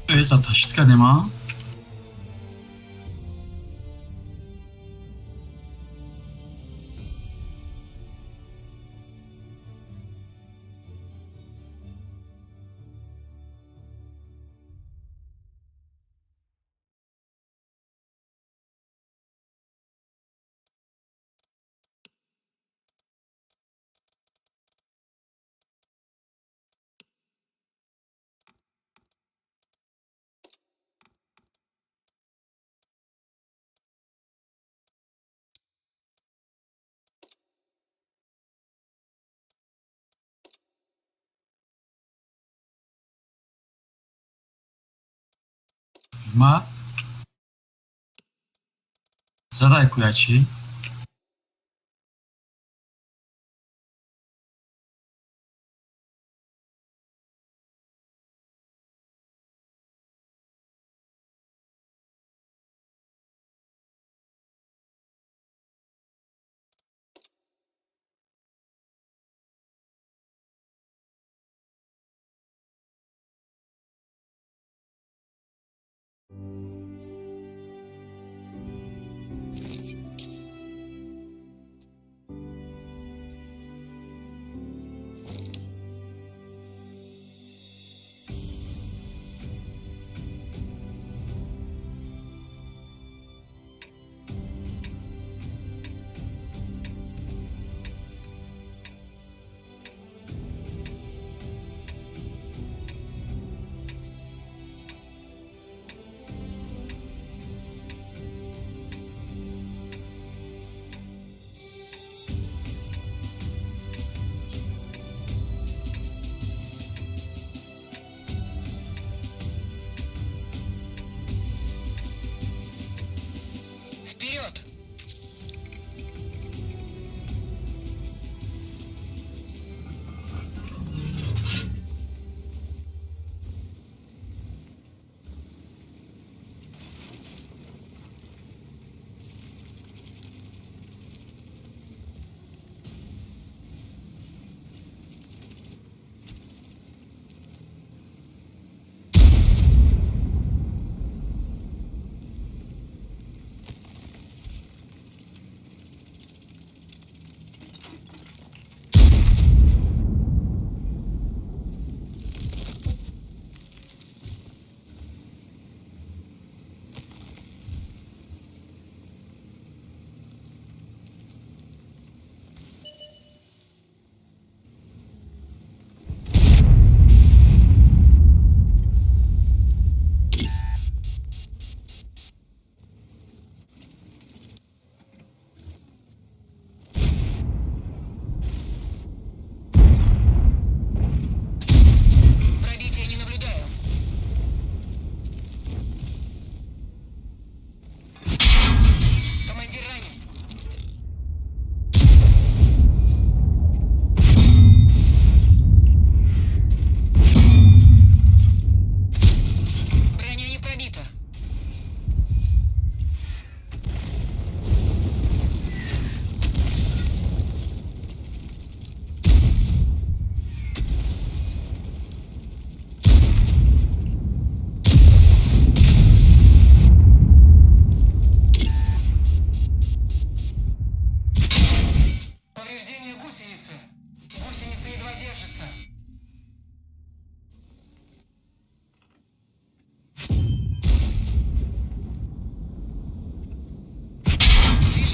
Эза ташид кардем, а? Ма задай куячи.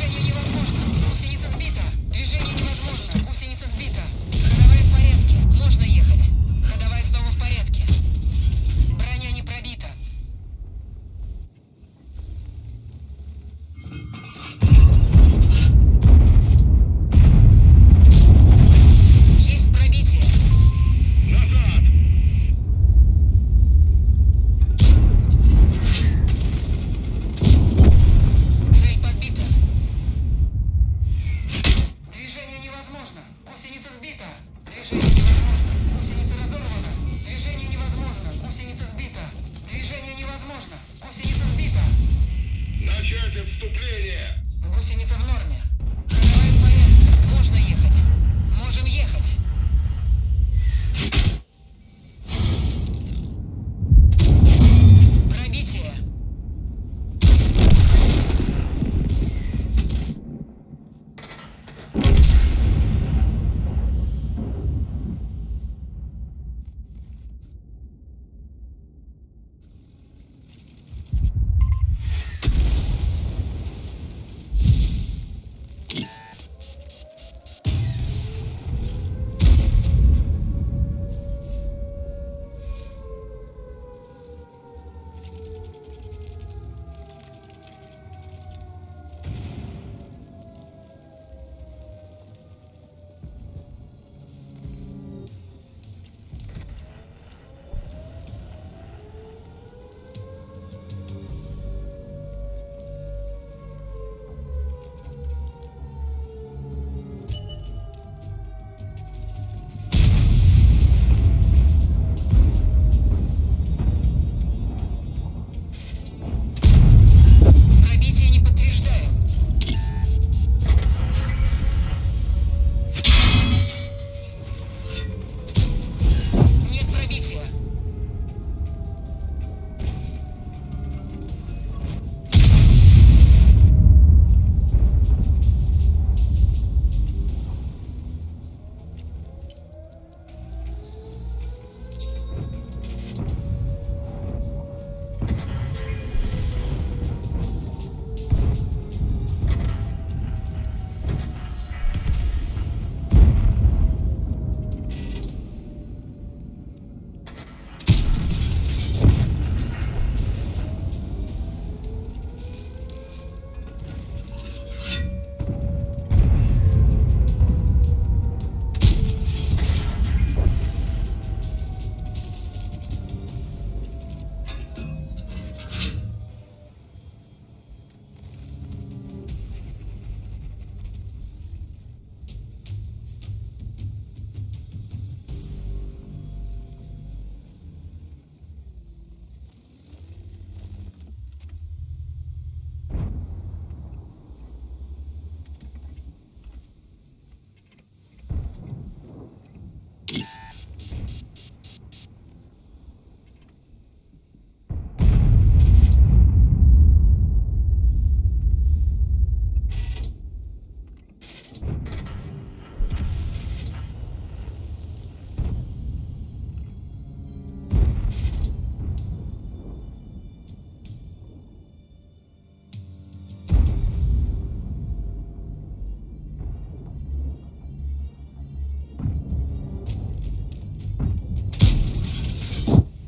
Движение невозможно. Гусеница сбита. Движение невозможно. Гусеница сбита. Ходовая в порядке. Можно ехать. Ходовая снова в порядке. Броня не пробита. Есть пробитие. Назад! Цель подбита. Движение невозможно. Гусеница сбита. Движение невозможно. Гусеница разорвана. Движение невозможно. Гусеница сбита. Движение невозможно. Гусеница сбита. Начать отступление! Гусеница в норме. Ходовая в порядке. Можно ехать. Можем ехать. Пробитие. Пробитие не подтверждаю. Нет пробития.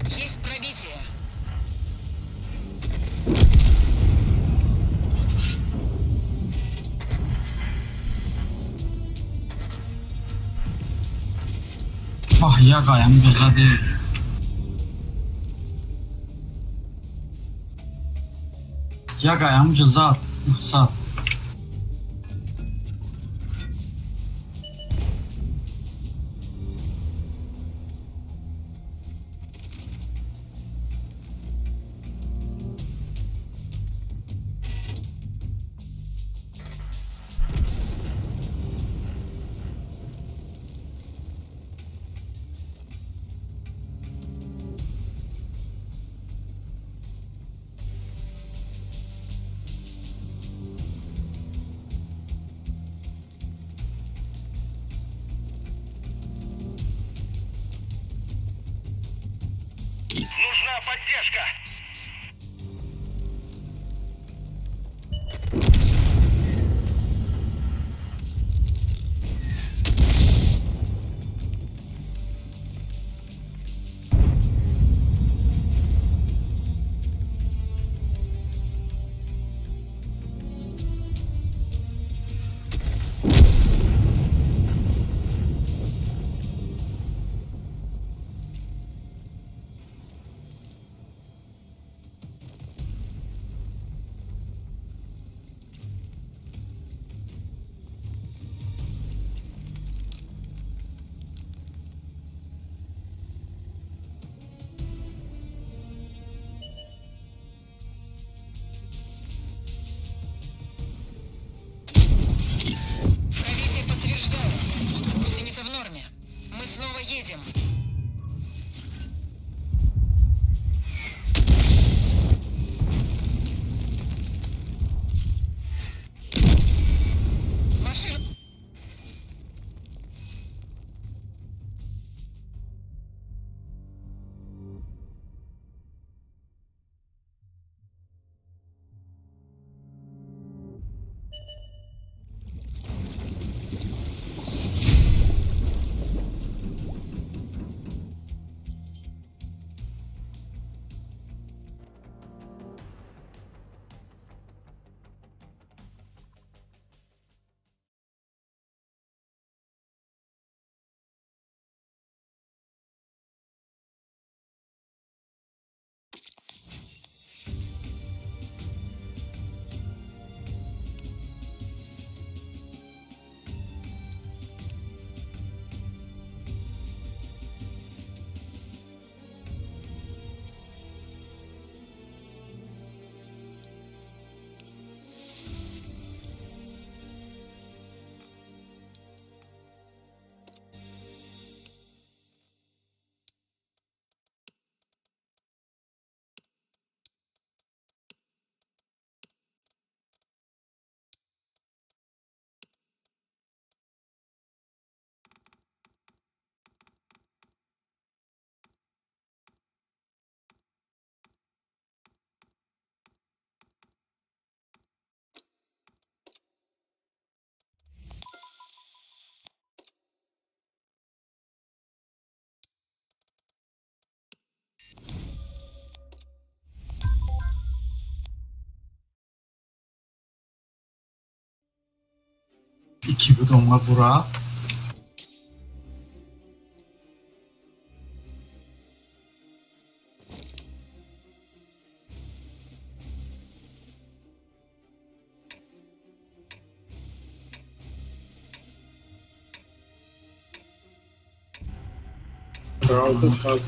Есть пробитие. Бах, яга, ям зади. Яга, ям зад. Сад. Ики буд, омад, бура. Правда, сразу.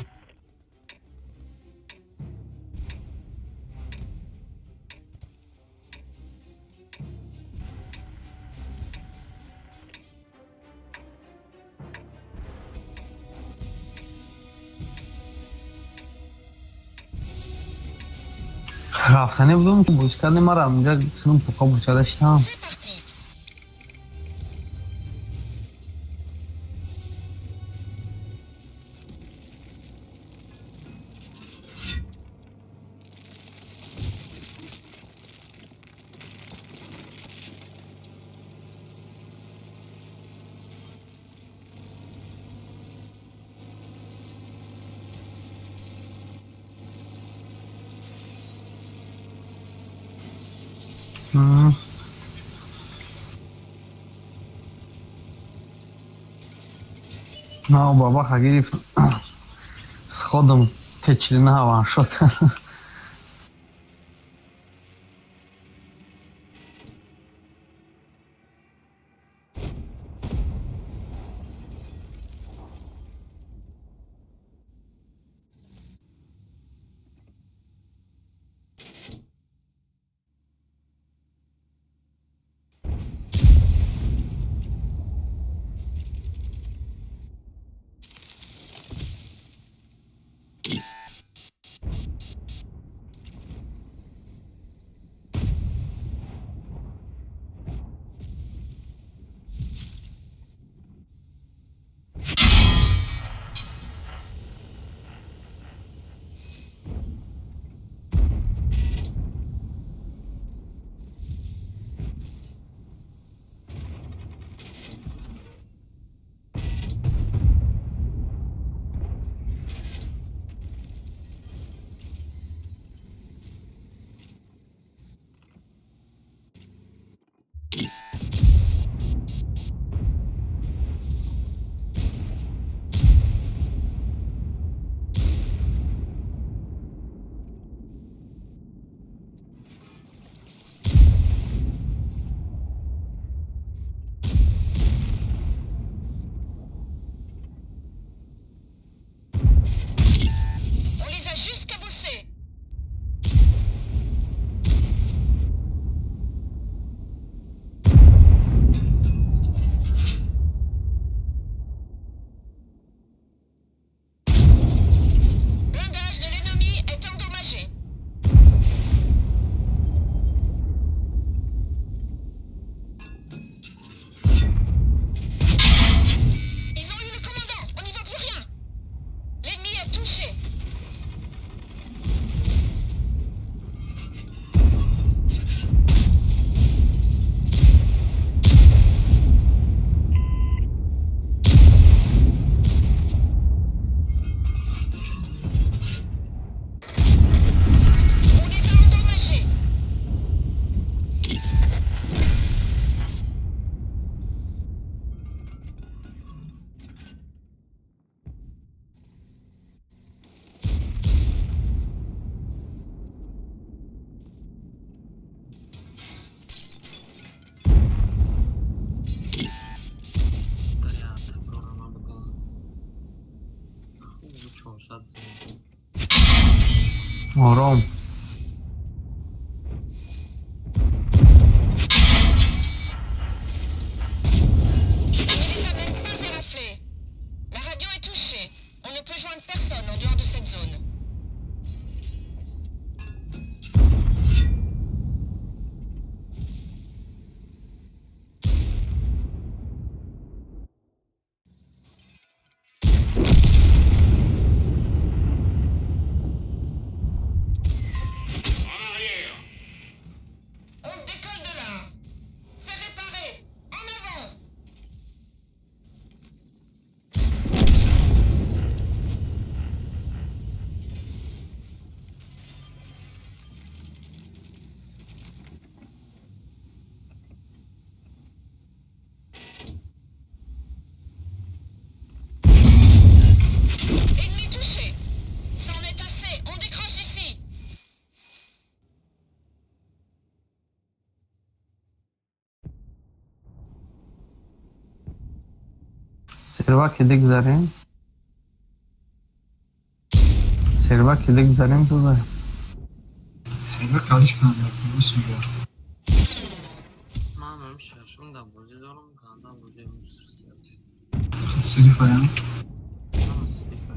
Рафтане будум, бозӣ кардем, мара инҷа худам пока бозӣ карда шитам. C'est parti. На, бабаха гирифт. С ходом Т49 ваншот. On les a juste cabossés. Blindage de l'ennemi est endommagé. Ils ont eu le commandant, on n'y voit plus rien. L'ennemi est touché. On les a endommagés. Дар як такрора набудам. Хуб, 400. Ором. On ne les a même pas éraflés. La radio est touchée. On ne peut joindre personne en dehors de cette zone. Серваки дигзарем. Серваки дигзарем туда. Сервер калиш кардам, мегӯяд. Ман ҳам шашум дар бозӣ дорам, ганда бозӣ мусор зиёд. Слифаям. Ҳама слифа.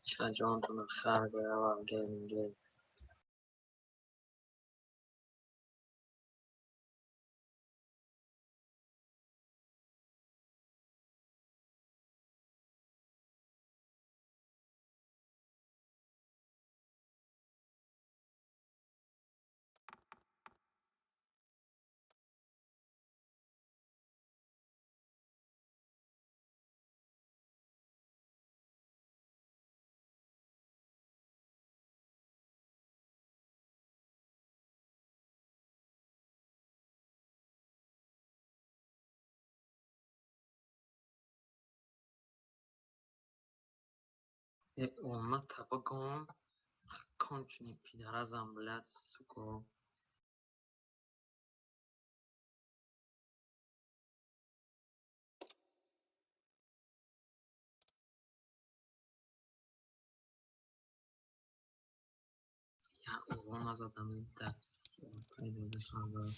Чаҷонтона хар гоявам гелин гел. Она табаком конченый пидоразам, блядь, сука. Я урона задам, да, пайдо дошла.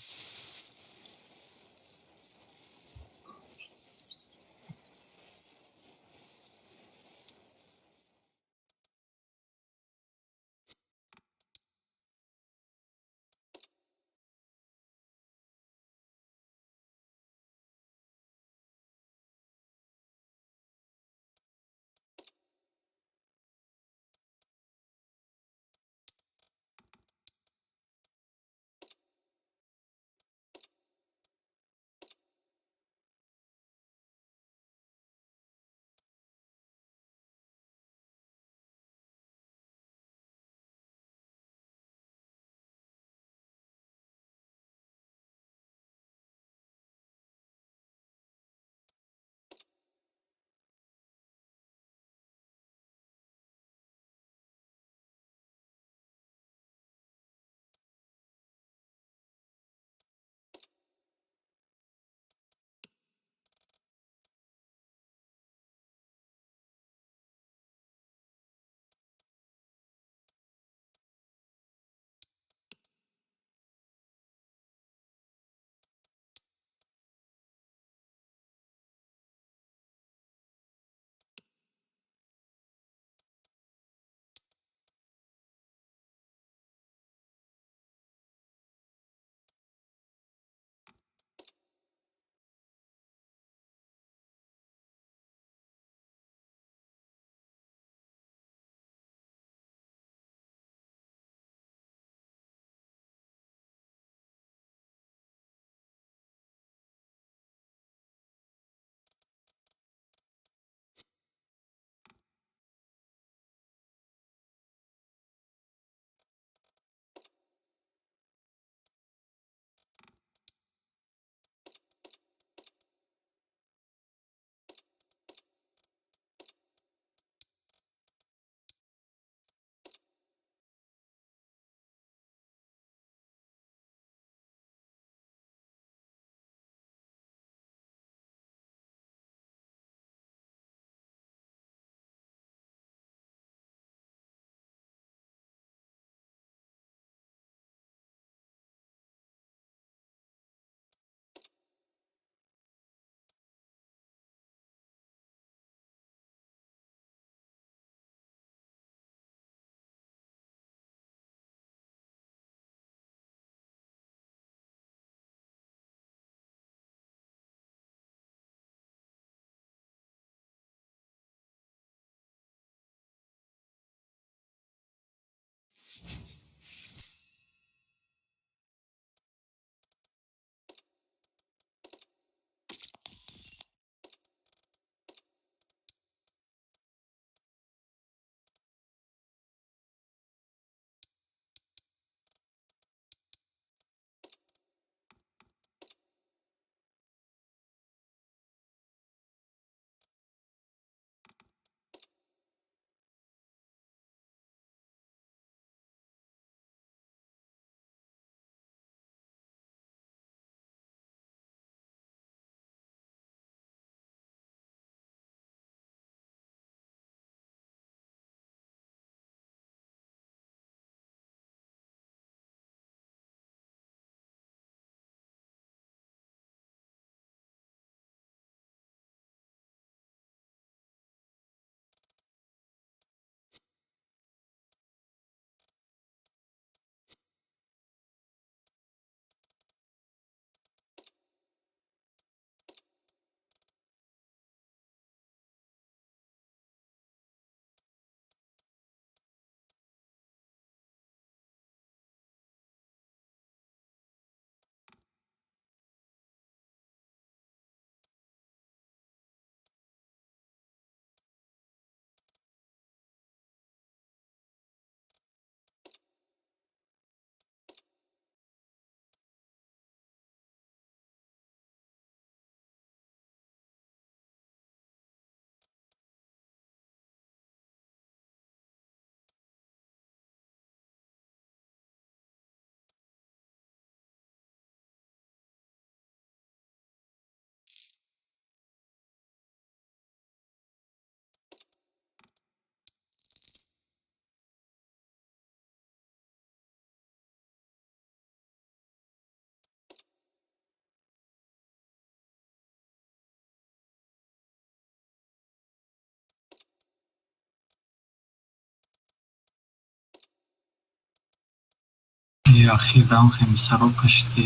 Ахир даун хеми сароб кашид ки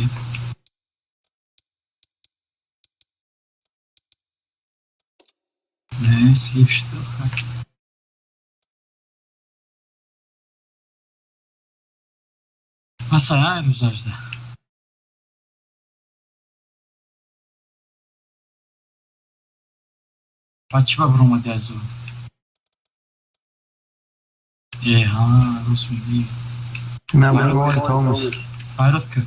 не слив шуд охир. Масалан, рӯзажда. Баъд чӣ ба биромадӣ аз ӯ? Э, ҳа, рост мегӯӣ. На, барои тамом. Файрод ки.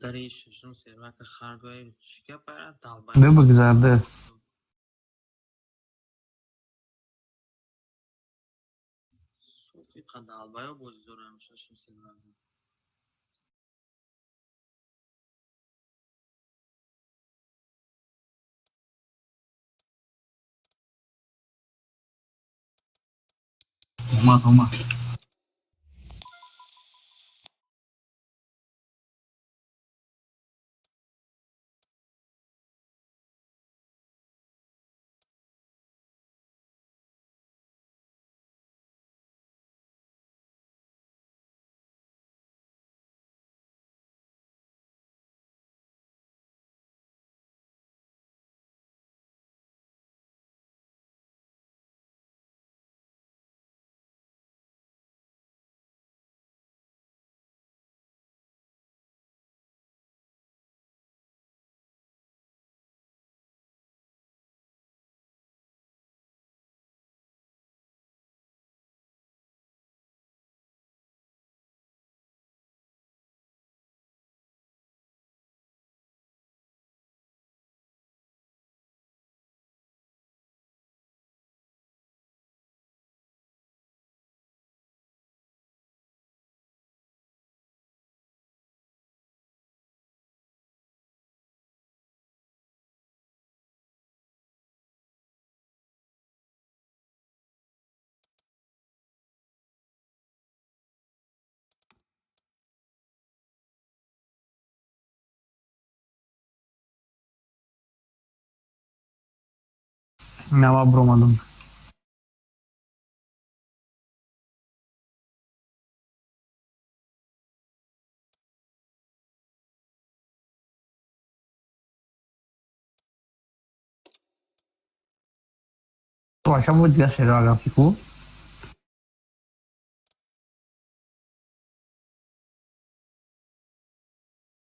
Дари шашум сервака харгои чӣ гап ара далбай. Бибигзарде. Суфи қа далбайо бозӣ дорам шашум сервака. Омад, омад. Нава бромадам. Аша бо дига сервер рафти ку?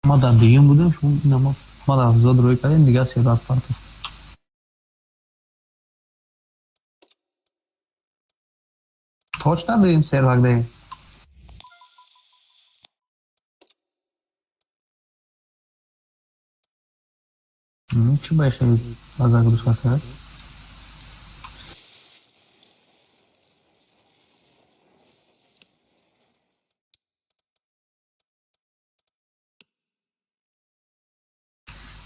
Ма дар дуюм будем, шумо ина ма дар зод рӯй кардем, дигар сервер партофт. Точно дуюм сервер даем? Чӣ ба хеле загрузка кард?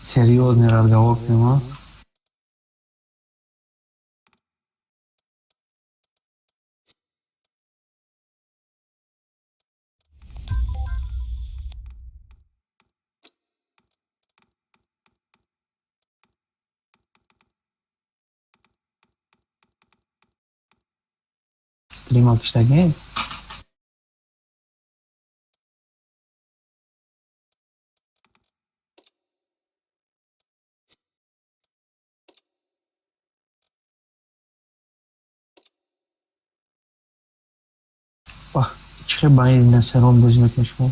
Серьезный разговор к нему. Стрима киштаги? Чӣ ба ин насерон бозӣ мекунед шумо?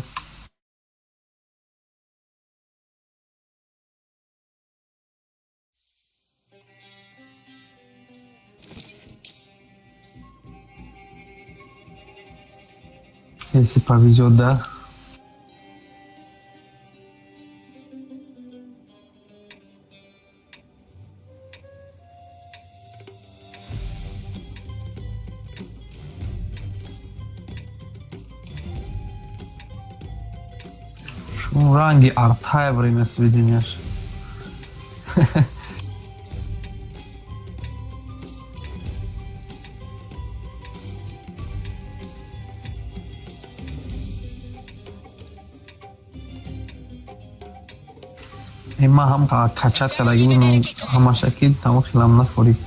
Если повезет, да? Шумо ранги артай время сведенияш. Ман ҳам качат кардаги будам, ҳамаша ки тамом хелам нафорид.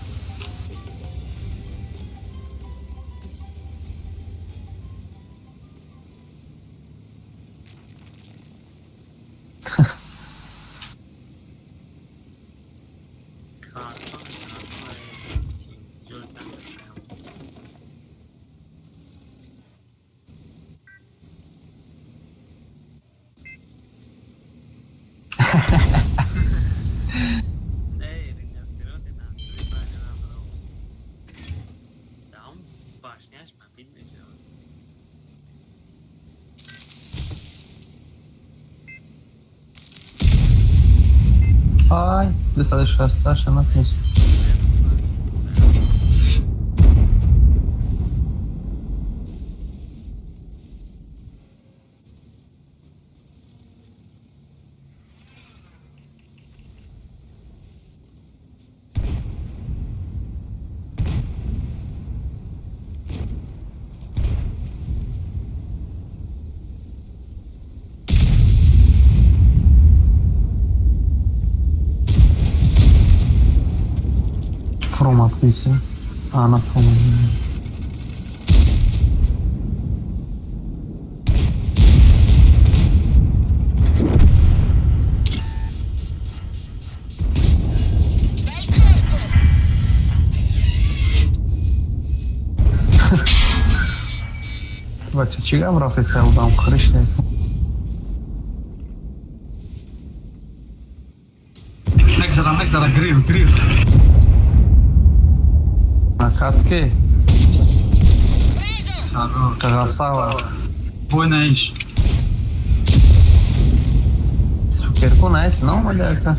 Ай, 268 натис. Фромад куйса. А, на фромад. Бача, чӣ гап рафтеса одам хӯриш не? Нагзара, нагзара, грил, грил. Накатке? Хорош. Красава. Бой наиш. Суперко наеси наомади ака?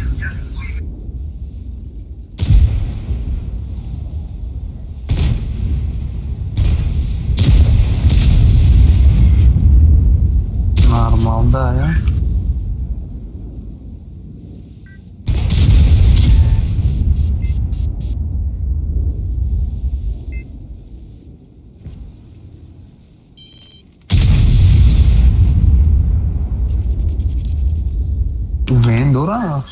Нормал, да, я? Вен дора?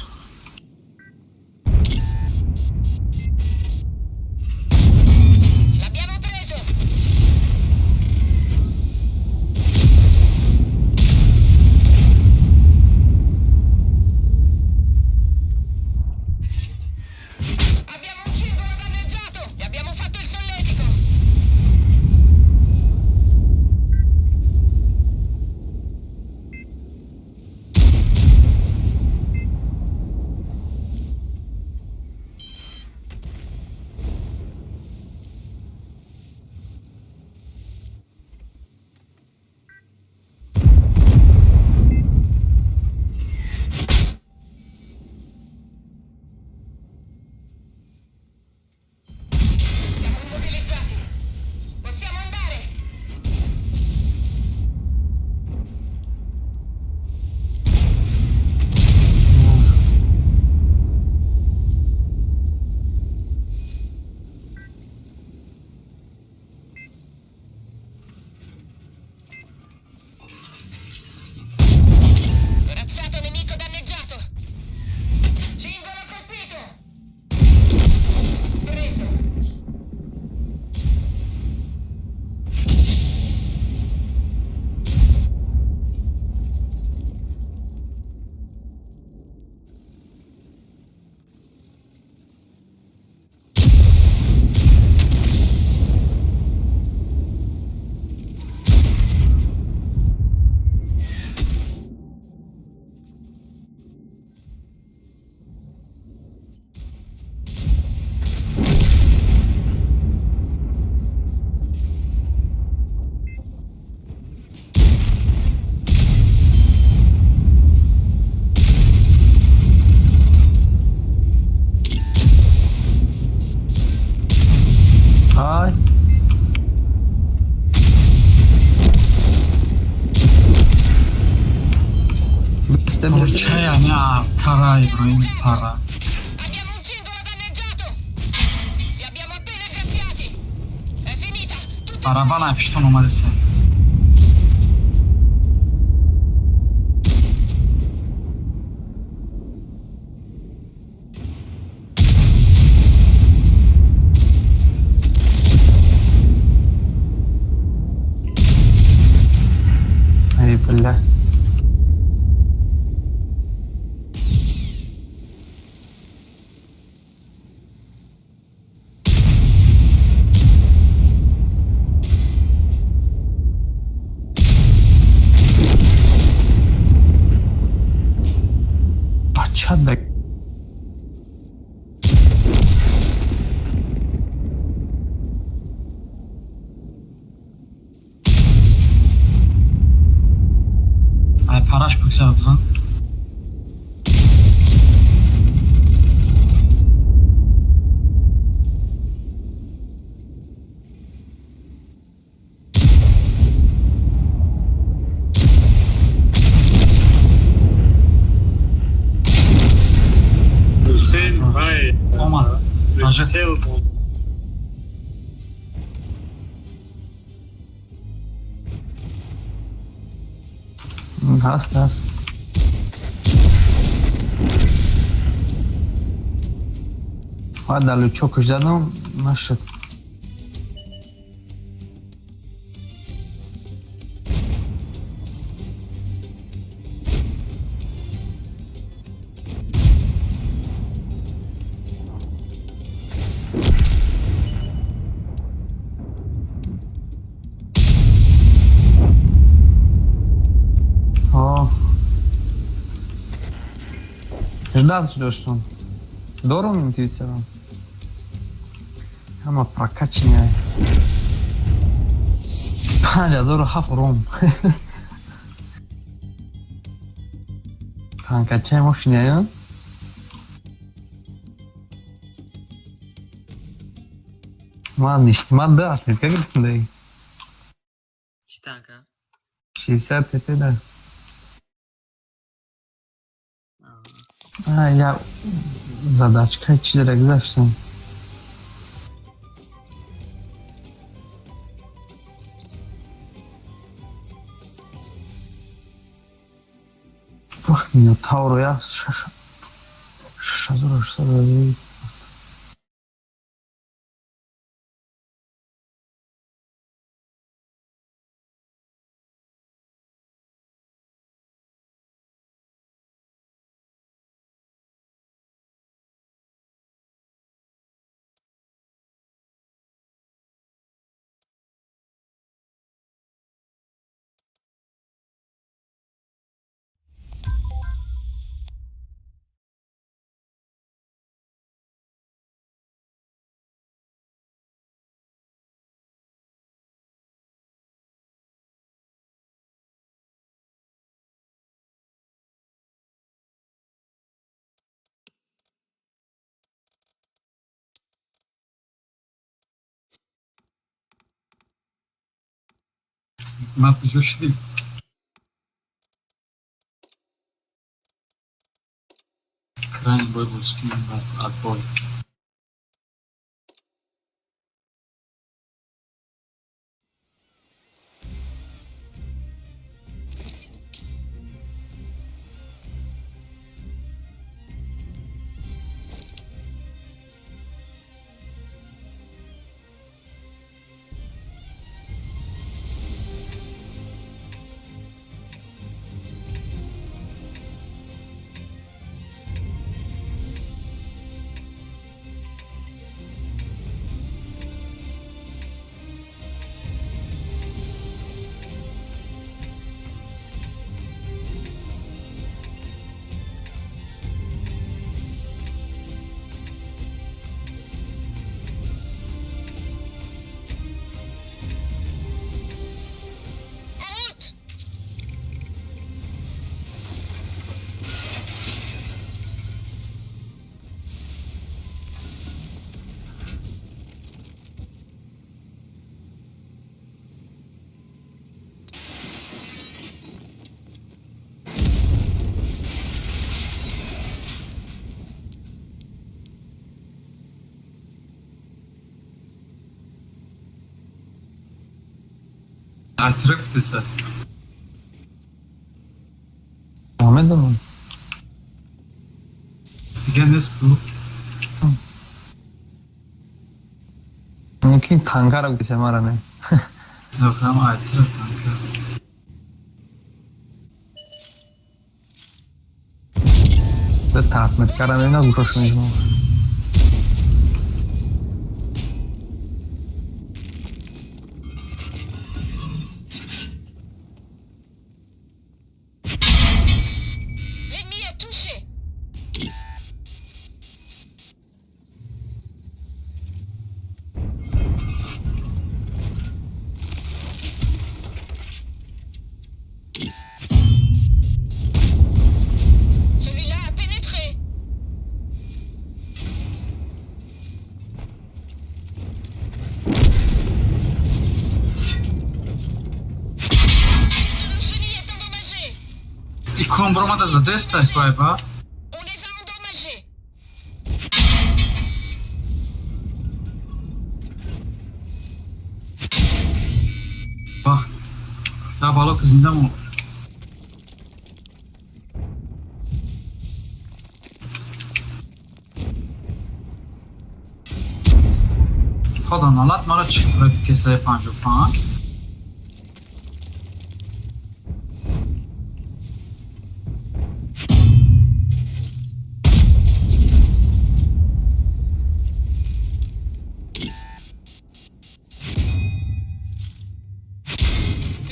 Ай. Бисте, бисте. Порчая на пара, Иброим, пара. Abbiamo un cingolo danneggiato! Li abbiamo appena graffiati! È finita! Tutto Барабан пиштон омадеса. Ай, бля. Бача да. Ай, параш бигзар, бизан. Ҳусейн вай Омад. Ажа. прицел буд. Ҳаст, ҳаст. Ва дар лючокаш задам, нашуд. О. Ждать доштам. Дорум интуитсиям. Ҳама прокачанный. 5007 ром. Танкачаи мошиняён. Ман ништ, ман да, атлетка гирифтам даи. Чӣ танка? 60 ТП да. А, я задачка чизера гузаштам. Вах, Минотавро я шаша. 6600. Ман куҷо шудӣ? Крайний бой был скинем отбой. Айтрек гуфтеса. Медонам. Дигар нест ку. Мумкин танкара гуфтеса, мара не. Нохам айтрек танка. Таъмед кардам, ина гӯшош мезанам. L'ennemi est touché. Celui-là a pénétré. Une chenille est endommagée. Икон баромада задеста вайба. On les a endommagés. Бах. Да бало ки зинда мон. Худо налат мара чӣ кесаи 55.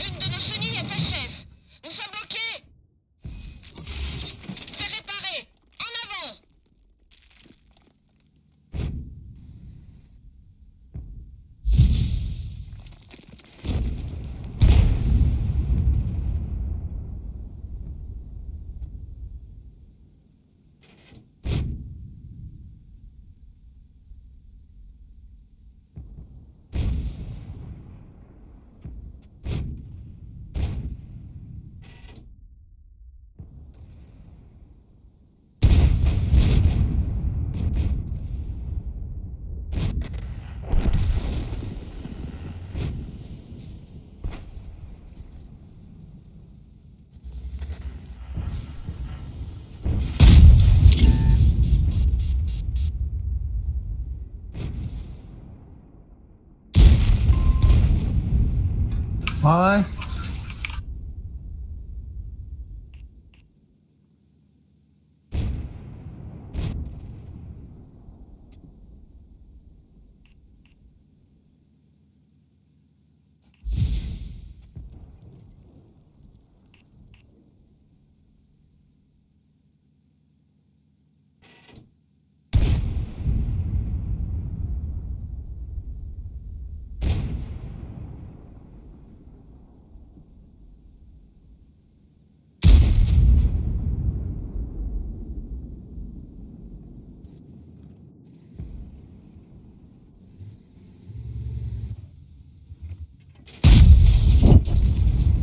Une de nos chenilles est HS. Nous sommes bloqués. C'est réparé. En avant. Вай.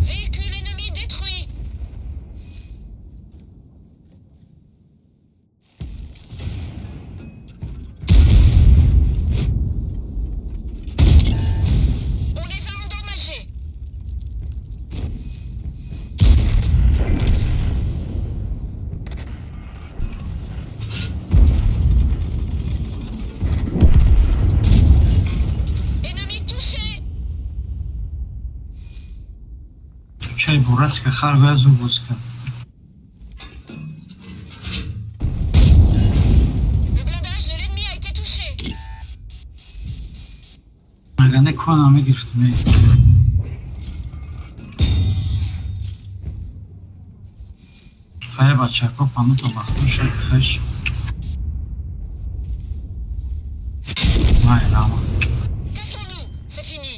Véhicule ennemi détruit. On les a endommagés. Ennemi touché. Чай бураска хар вазу буска. Le blindage de l'ennemi a été touché. Мага не кона мегирифтме. Хай бачако пануто бахту шай хаш. Май рама. Cassons-nous, c'est fini.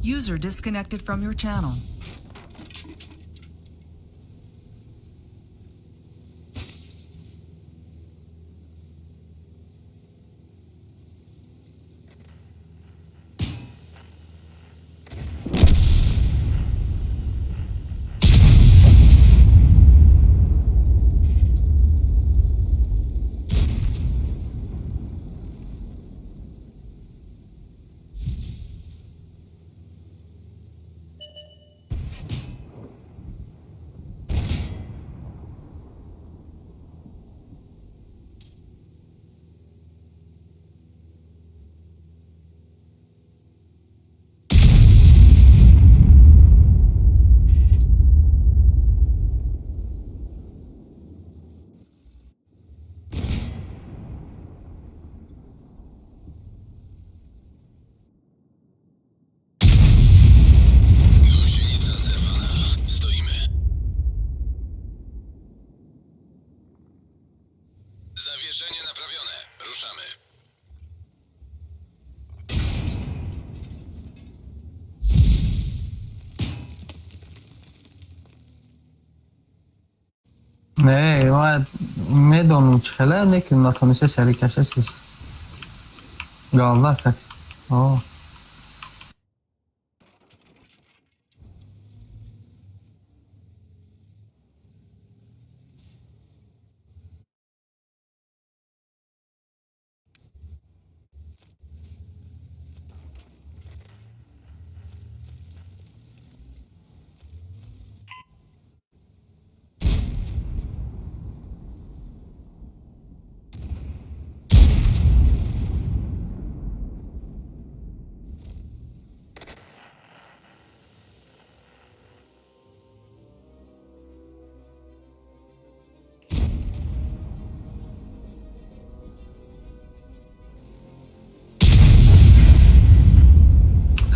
User disconnected from your channel. Не, ма медонам чӣ хеле, не ки натониста сари каша чиз. Галда кати. О.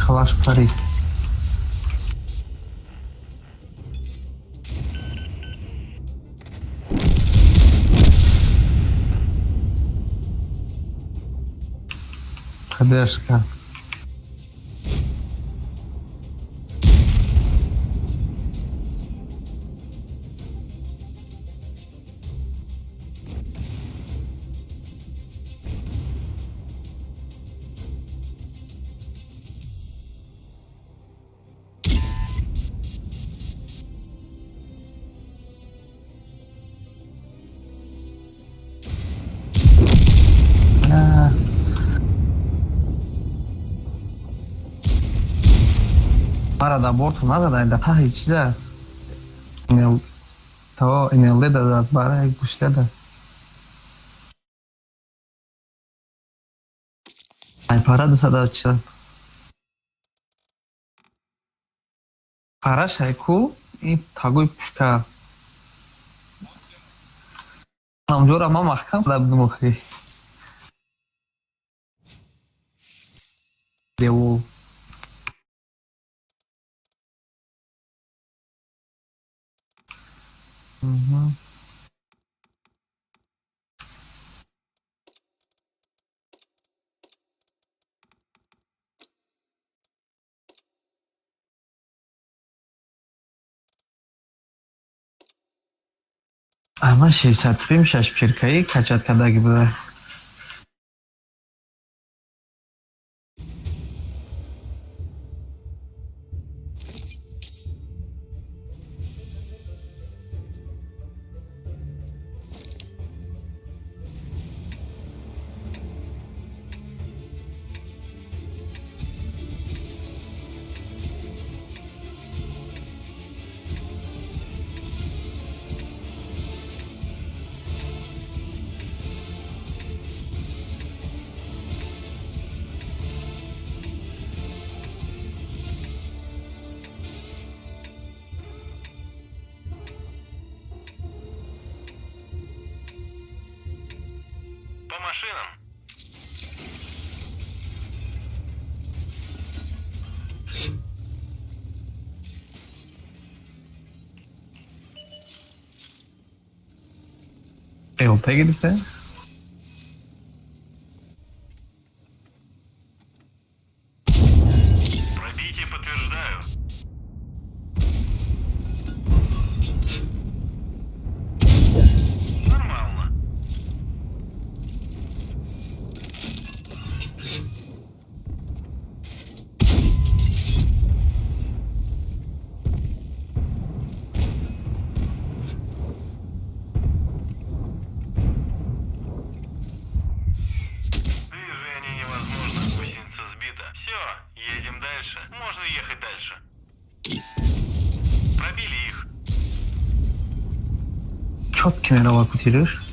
Калаш парид. Поддержка. А. Мара да борту назада, да таҳи чиза. Инел то инелде да зад бара гушледа. Ай пара да сада чиза. Пара шайку ин тагои пушка. Ҳамҷора ман маҳкам да будам охи. Девол. Мгм. Ама 65 шаш пиркаи качат кардаги буда. По машинам. ЛТ гирифта? Пробитие подтверждаю. Нормально. Движение невозможно, гусеница сбита. Все, едем дальше. Можно ехать дальше. Пробили их. Чётки мерава кутириш.